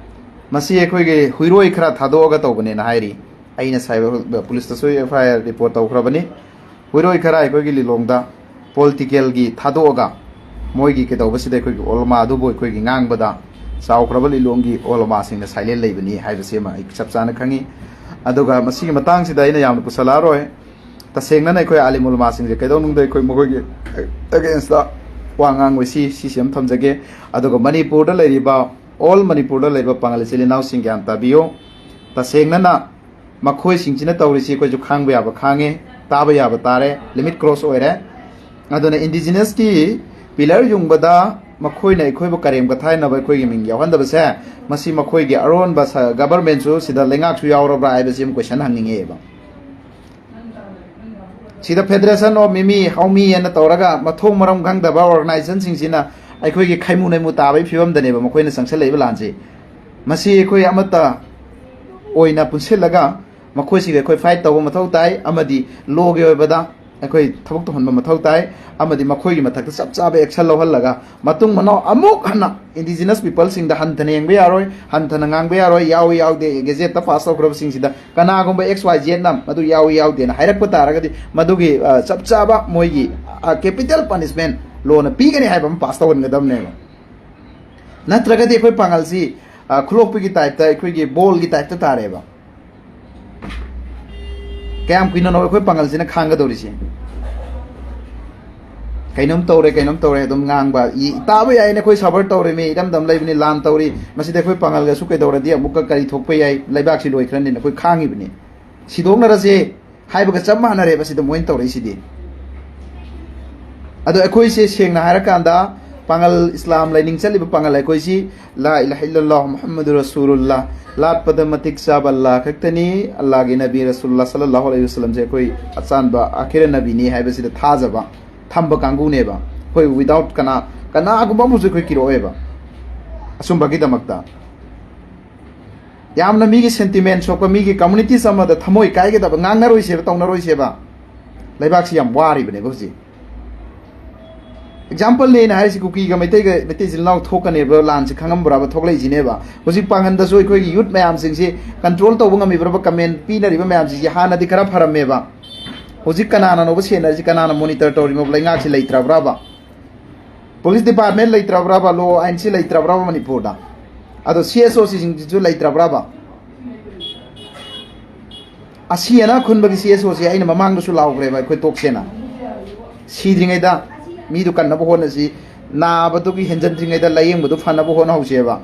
ꯃꯁꯤ ꯑꯩꯈꯣꯏꯒꯤ ꯍꯨꯏꯔꯣꯏ ꯈꯔ ꯊꯥꯗꯣꯛꯑꯒ ꯇꯧꯕꯅꯦꯅ ꯍꯥꯏꯔꯤ꯫ ꯑꯩꯅ ꯁꯥꯏꯕꯔ ꯄꯨꯂꯤꯁꯇꯁꯨ ꯑꯦꯐ ꯑꯥꯏ ꯑꯥꯔ ꯔꯤꯄꯣꯔꯠ ꯇꯧꯈ꯭ꯔꯕꯅꯤ꯫ ꯍꯨꯏꯔꯣꯏ ꯈꯔ ꯑꯩꯈꯣꯏꯒꯤ ꯂꯤꯂꯣꯡꯗ ꯄꯣꯂꯤꯇꯤꯀꯦꯜꯒꯤ ꯊꯥꯗꯣꯛꯑꯒ ꯃꯣꯏꯒꯤ ꯀꯩꯗꯧꯕꯁꯤꯗ ꯑꯩꯈꯣꯏꯒꯤ ꯑꯣꯂꯃꯥ ꯑꯗꯨꯕꯨ ꯑꯩꯈꯣꯏꯒꯤ ꯉꯥꯡꯕꯗ ꯆꯥꯎꯈ꯭ꯔꯕ ꯂꯤꯂꯣꯡꯒꯤ ꯑꯣꯂꯃꯥꯁꯤꯡꯅ ꯁꯥꯏꯂꯦꯟ ꯂꯩꯕꯅꯤ ꯍꯥꯏꯕꯁꯤꯃ ꯑꯩ ꯆꯞ ꯆꯥꯅ ꯈꯪꯉꯤ꯫ ꯑꯗꯨꯒ ꯃꯁꯤꯒꯤ ꯃꯇꯥꯡꯁꯤꯗ ꯑꯩꯅ ꯌꯥꯝꯅ ꯄꯨꯁꯜꯂꯛꯑꯔꯣꯏ꯫ ꯇꯁꯦꯡꯅꯅ ꯑꯩꯈꯣꯏ ꯑꯥꯂꯤꯝ ꯎꯂꯃꯥꯁꯤꯡꯁꯦ ꯀꯩꯗꯧꯅꯨꯡꯗ ꯑꯩꯈꯣꯏ ꯃꯈꯣꯏꯒꯤ ꯑꯦꯒꯦꯟꯁꯇ ꯋꯥ ꯉꯥꯡꯉꯣꯏ, ꯁꯤ ꯁꯤꯁꯤ ꯑꯃ ꯊꯝꯖꯒꯦ꯫ ꯑꯗꯨꯒ ꯃꯅꯤꯄꯨꯔꯗ ꯂꯩꯔꯤꯕ, ꯑꯣꯜ ꯃꯅꯤꯄꯨꯔꯗ ꯂꯩꯕ ꯄꯥꯉꯜ ꯏꯆꯤꯜ ꯏꯅꯥꯎꯁꯤꯡ ꯒ꯭ꯌꯥꯟ ꯇꯥꯕꯤꯌꯨ꯫ ꯇꯁꯦꯡꯅꯅ ꯃꯈꯣꯏꯁꯤꯡꯁꯤꯅ ꯇꯧꯔꯤꯁꯤ ꯑꯩꯈꯣꯏꯁꯨ ꯈꯥꯡꯕ ꯌꯥꯕ ꯈꯥꯡꯉꯦ, ꯇꯥꯕ ꯌꯥꯕ ꯇꯥꯔꯦ, ꯂꯤꯃꯤꯠ ꯀ꯭ꯔꯣꯁ ꯑꯣꯏꯔꯦ꯫ ꯑꯗꯨꯅ ꯏꯟꯗꯤꯖꯤꯅꯁꯀꯤ ꯄꯤꯂꯔ ꯌꯨꯡꯕꯗ ꯃꯈꯣꯏꯅ ꯑꯩꯈꯣꯏꯕꯨ ꯀꯔꯦꯝ ꯀꯊꯥꯏꯅꯕ, ꯑꯩꯈꯣꯏꯒꯤ ꯃꯤꯡ ꯌꯥꯎꯍꯟꯗꯕꯁꯦ, ꯃꯁꯤ ꯃꯈꯣꯏꯒꯤ ꯑꯔꯣꯟꯕ ꯁ-, ꯒꯕꯔꯃꯦꯟꯁꯨ ꯁꯤꯗ ꯂꯩꯉꯥꯛꯁꯨ ꯌꯥꯎꯔꯕ꯭ꯔꯥ ꯍꯥꯏꯕꯁꯤ ꯑꯃ ꯀꯣꯏꯁꯟ ꯍꯪꯅꯤꯡꯉꯦꯕ꯫ ꯁꯤꯗ Federation of Mimi Haomi ꯍꯥꯏꯅ ꯇꯧꯔꯒ ꯃꯊꯣꯡ ꯃꯔꯝ ꯈꯪꯗꯕ ꯑꯣꯔꯒꯅꯥꯏꯖꯦꯁꯟꯁꯤꯡꯁꯤꯅ ꯑꯩꯈꯣꯏꯒꯤ ꯈꯩꯃꯨ ꯅꯩꯃꯨ ꯇꯥꯕꯒꯤ ꯐꯤꯕꯝꯗꯅꯦꯕ ꯃꯈꯣꯏꯅ ꯆꯪꯁꯤꯜꯂꯛꯏꯕ ꯂꯥꯟꯁꯤ꯫ ꯃꯁꯤ ꯑꯩꯈꯣꯏ ꯑꯃꯠꯇ ꯑꯣꯏꯅ ꯄꯨꯟꯁꯤꯜꯂꯒ ꯃꯈꯣꯏꯁꯤꯒ ꯑꯩꯈꯣꯏ ꯐꯥꯏꯠ ꯇꯧꯕ ꯃꯊꯧ ꯇꯥꯏ, ꯑꯃꯗꯤ ꯂꯣꯒꯤ ꯑꯣꯏꯕꯗ ꯑꯩꯈꯣꯏ ꯊꯕꯛ ꯇꯧꯍꯟꯕ ꯃꯊꯧ ꯇꯥꯏ, ꯑꯃꯗꯤ ꯃꯈꯣꯏꯒꯤ ꯃꯊꯛꯇ ꯆꯞ ꯆꯥꯕ ꯑꯦꯛꯁꯟ ꯂꯧꯍꯜꯂꯒ ꯃꯇꯨꯡ ꯃꯅꯥꯎ ꯑꯃꯨꯛ ꯍꯟꯅ ꯏꯟꯗꯤꯖꯤꯅꯁ ꯄꯤꯄꯜꯁꯤꯡꯗ ꯍꯟꯊꯅ ꯌꯦꯡꯕ ꯌꯥꯔꯣꯏ, ꯍꯟꯊꯅ ꯉꯥꯡꯕ ꯌꯥꯔꯣꯏ, ꯌꯥꯎꯏ ꯌꯥꯎꯗꯦ, ꯒꯦꯖꯦꯠꯇ ꯄꯥꯁ ꯇꯧꯈ꯭ꯔꯕꯁꯤꯡꯁꯤꯗ ꯀꯅꯥꯒꯨꯝꯕ X Y Zꯅ ꯃꯗꯨ ꯌꯥꯎꯏ ꯌꯥꯎꯗꯦꯅ ꯍꯥꯏꯔꯛꯄ ꯇꯥꯔꯒꯗꯤ ꯃꯗꯨꯒꯤ, ꯑ, ꯆꯞ ꯆꯥꯕ ꯃꯣꯏꯒꯤ, ꯑ, ꯀꯦꯄꯤꯇꯦꯜ ꯄꯅꯤꯁꯃꯦꯟ ꯂꯣꯅ ꯄꯤꯒꯅꯤ ꯍꯥꯏꯕ ꯑꯃ ꯄꯥꯁ ꯇꯧꯍꯟꯒꯗꯕꯅꯦꯕ꯫ ꯅꯠꯇ꯭ꯔꯒꯗꯤ ꯑꯩꯈꯣꯏ ꯄꯥꯡꯒꯜꯁꯤ, ꯑ, ꯈꯨꯂꯣꯛꯄꯤꯒꯤ ꯇꯥꯏꯞꯇ, ꯑꯩꯈꯣꯏꯒꯤ ꯕꯣꯜꯒꯤ ꯇꯥꯏꯞꯇ ꯇꯥꯔꯦꯕ꯫ ꯀꯌꯥꯝ ꯀꯨꯏꯅꯅꯣ ꯑꯩꯈꯣꯏ ꯄꯥꯡꯒꯜꯁꯤꯅ ꯈꯥꯡꯒꯗꯧꯔꯤꯁꯦ? ꯀꯩꯅꯣꯝ ꯇꯧꯔꯦ, ꯀꯩꯅꯣꯝ ꯇꯧꯔꯦ ꯑꯗꯨꯝ ꯉꯥꯡꯕ꯫ ꯏ-, ꯇꯥꯕ ꯌꯥꯏꯅꯦ, ꯑꯩꯈꯣꯏ ꯁꯐꯔ ꯇꯧꯔꯤꯃꯤ, ꯏꯔꯝꯗꯝ ꯂꯩꯕꯅꯤ, ꯂꯥꯟ ꯇꯧꯔꯤ, ꯃꯁꯤꯗ ꯑꯩꯈꯣꯏ ꯄꯥꯡꯒꯜꯒꯁꯨ ꯀꯩꯗꯧꯔꯗꯤ ꯑꯃꯨꯛꯀ ꯀꯔꯤ ꯊꯣꯛꯄ ꯌꯥꯏ, ꯂꯩꯕꯥꯛꯁꯤ ꯂꯣꯏꯈ꯭ꯔꯅꯤꯅ ꯑꯩꯈꯣꯏ ꯈꯥꯡꯉꯤꯕꯅꯤ꯫ ꯁꯤꯗꯣꯛꯅꯔꯁꯦ ꯍꯥꯏꯕꯒ ꯆꯞ ꯃꯥꯟꯅꯔꯦꯕ ꯁꯤꯗ ꯃꯣꯏꯅ ꯇꯧꯔꯛꯏꯁꯤꯗꯤ꯫ ꯑꯗꯣ ꯑꯩꯈꯣꯏꯁꯦ ꯁꯦꯡꯅ ꯍꯥꯏꯔꯀꯥꯟꯗ ꯄꯥꯡꯒꯜ, ꯏꯁꯂꯥꯝ ꯂꯥꯏꯅꯤꯡ ꯆꯠꯂꯤꯕ ꯄꯥꯡꯒꯜ ꯑꯩꯈꯣꯏꯁꯤ ꯂꯥ ꯏꯂꯥꯍ ꯏꯜꯂꯜꯂꯥꯍ ꯃꯨꯍꯝꯃꯗꯨ ꯔꯁꯨꯂꯨꯜꯂꯥꯍ, ꯂꯥꯠꯄꯗ ꯃꯇꯤꯛ ꯆꯥꯕ ꯑꯜꯂꯥꯍ ꯈꯛꯇꯅꯤ, ꯑꯜꯂꯥꯍꯒꯤ ꯅꯕꯤ ꯔꯁꯨꯂꯨꯜꯂꯥꯍ ꯁꯜꯂꯜꯂꯥꯍꯨ ꯑꯂꯩꯍꯤ ꯋꯁꯜꯂꯝꯁꯦ ꯑꯩꯈꯣꯏ ꯑꯆꯥꯟꯕ ꯑꯈꯤꯔ ꯅꯕꯤꯅꯤ ꯍꯥꯏꯕꯁꯤꯗ ꯊꯥꯖꯕ ꯊꯝꯕ ꯀꯥꯡꯕꯨꯅꯦꯕ ꯑꯩꯈꯣꯏ꯫ Without ꯀꯅꯥ, ꯀꯅꯥꯒꯨꯝꯕ ꯑꯃꯁꯨ ꯑꯩꯈꯣꯏ ꯀꯤꯔꯛꯑꯣꯏꯕ ꯑꯆꯨꯝꯕꯒꯤꯗꯃꯛꯇ꯫ ꯌꯥꯝꯅ ꯃꯤꯒꯤ ꯁꯦꯟꯇꯤꯃꯦꯟ ꯁꯣꯛꯄ, ꯃꯤꯒꯤ ꯀꯝꯃꯨꯅꯤꯇꯤꯁ ꯑꯃꯗ ꯊꯃꯣꯏ ꯀꯥꯏꯒꯗꯕ ꯉꯥꯡꯅꯔꯣꯏꯁꯦꯕ, ꯇꯧꯅꯔꯣꯏꯁꯦꯕ꯫ ꯂꯩꯕꯥꯛꯁꯤ ꯌꯥꯝ ꯋꯥꯔꯤꯕꯅꯦꯕ ꯍꯧꯖꯤꯛ꯫ ꯑꯦꯛꯖꯥꯝꯄꯜꯅꯦ ꯑꯩꯅ ꯍꯥꯏꯔꯤꯁꯤ, ꯀꯨꯀꯤꯒ ꯃꯩꯇꯩꯒ, ꯃꯩꯇꯩ ꯏꯆꯤꯜ ꯏꯅꯥꯎ ꯊꯣꯛꯀꯅꯦꯕ, ꯂꯥꯟꯁꯤ ꯈꯪꯉꯝꯕ꯭ꯔꯕ ꯊꯣꯛꯂꯛꯏꯁꯤꯅꯦꯕ꯫ ꯍꯧꯖꯤꯛ ꯄꯥꯡꯒꯟꯗꯁꯨ ꯑꯩꯈꯣꯏꯒꯤ ꯌꯨꯠ ꯃꯌꯥꯝꯁꯤꯡꯁꯤ ꯀꯟꯇ꯭ꯔꯣꯜ ꯇꯧꯕ ꯉꯝꯃꯤꯕ꯭ꯔꯕ? ꯀꯃꯦꯟ ꯄꯤꯅꯔꯤꯕ ꯃꯌꯥꯝꯁꯤꯡꯁꯤ ꯍꯥꯟꯅꯗꯤ ꯈꯔ ꯐꯔꯝꯃꯦꯕ, ꯍꯧꯖꯤꯛ ꯀꯅꯥꯅꯅꯣꯕ ꯁꯦꯟꯅꯔꯤꯁꯤ? ꯀꯅꯥꯅ ꯃꯣꯅꯤꯇꯔ ꯇꯧꯔꯤꯅꯣꯕ? ꯂꯩꯉꯥꯛꯁꯤ ꯂꯩꯇ꯭ꯔꯕ꯭ꯔꯕ? ꯄꯨꯂꯤꯁ ꯗꯤꯄꯥꯔꯠꯃꯦꯟ ꯂꯩꯇ꯭ꯔꯕ꯭ꯔꯕ? ꯂꯣ ꯑꯥꯏꯟꯁꯤ ꯂꯩꯇ꯭ꯔꯕ꯭ꯔꯕ ꯃꯅꯤꯄꯨꯔꯗ? ꯑꯗꯣ ꯁꯤ ꯑꯦꯁ ꯑꯣ ꯁꯤꯁꯤꯡꯁꯤꯁꯨ ꯂꯩꯇ꯭ꯔꯕ꯭ꯔꯕ? ꯑꯁꯤ ꯑꯅꯥ ꯈꯨꯟꯕꯒꯤ ꯁꯤ ꯑꯦꯁ ꯑꯣꯁꯦ ꯑꯩꯅ ꯃꯃꯥꯡꯗꯁꯨ ꯂꯥꯎꯈ꯭ꯔꯦꯕ, ꯑꯩꯈꯣꯏ ꯇꯣꯛꯁꯦꯅ꯫ ꯁꯤꯗ꯭ꯔꯤꯉꯩꯗ ꯃꯤꯗꯨ ꯀꯟꯅꯕ ꯍꯣꯠꯅꯁꯤ, ꯅꯥꯕꯗꯨꯒꯤ ꯍꯦꯟꯖꯟꯗ꯭ꯔꯤꯉꯩꯗ ꯂꯥꯏꯌꯦꯡꯕꯗꯨ ꯐꯅꯕ ꯍꯣꯠꯅꯍꯧꯁꯦꯕ꯫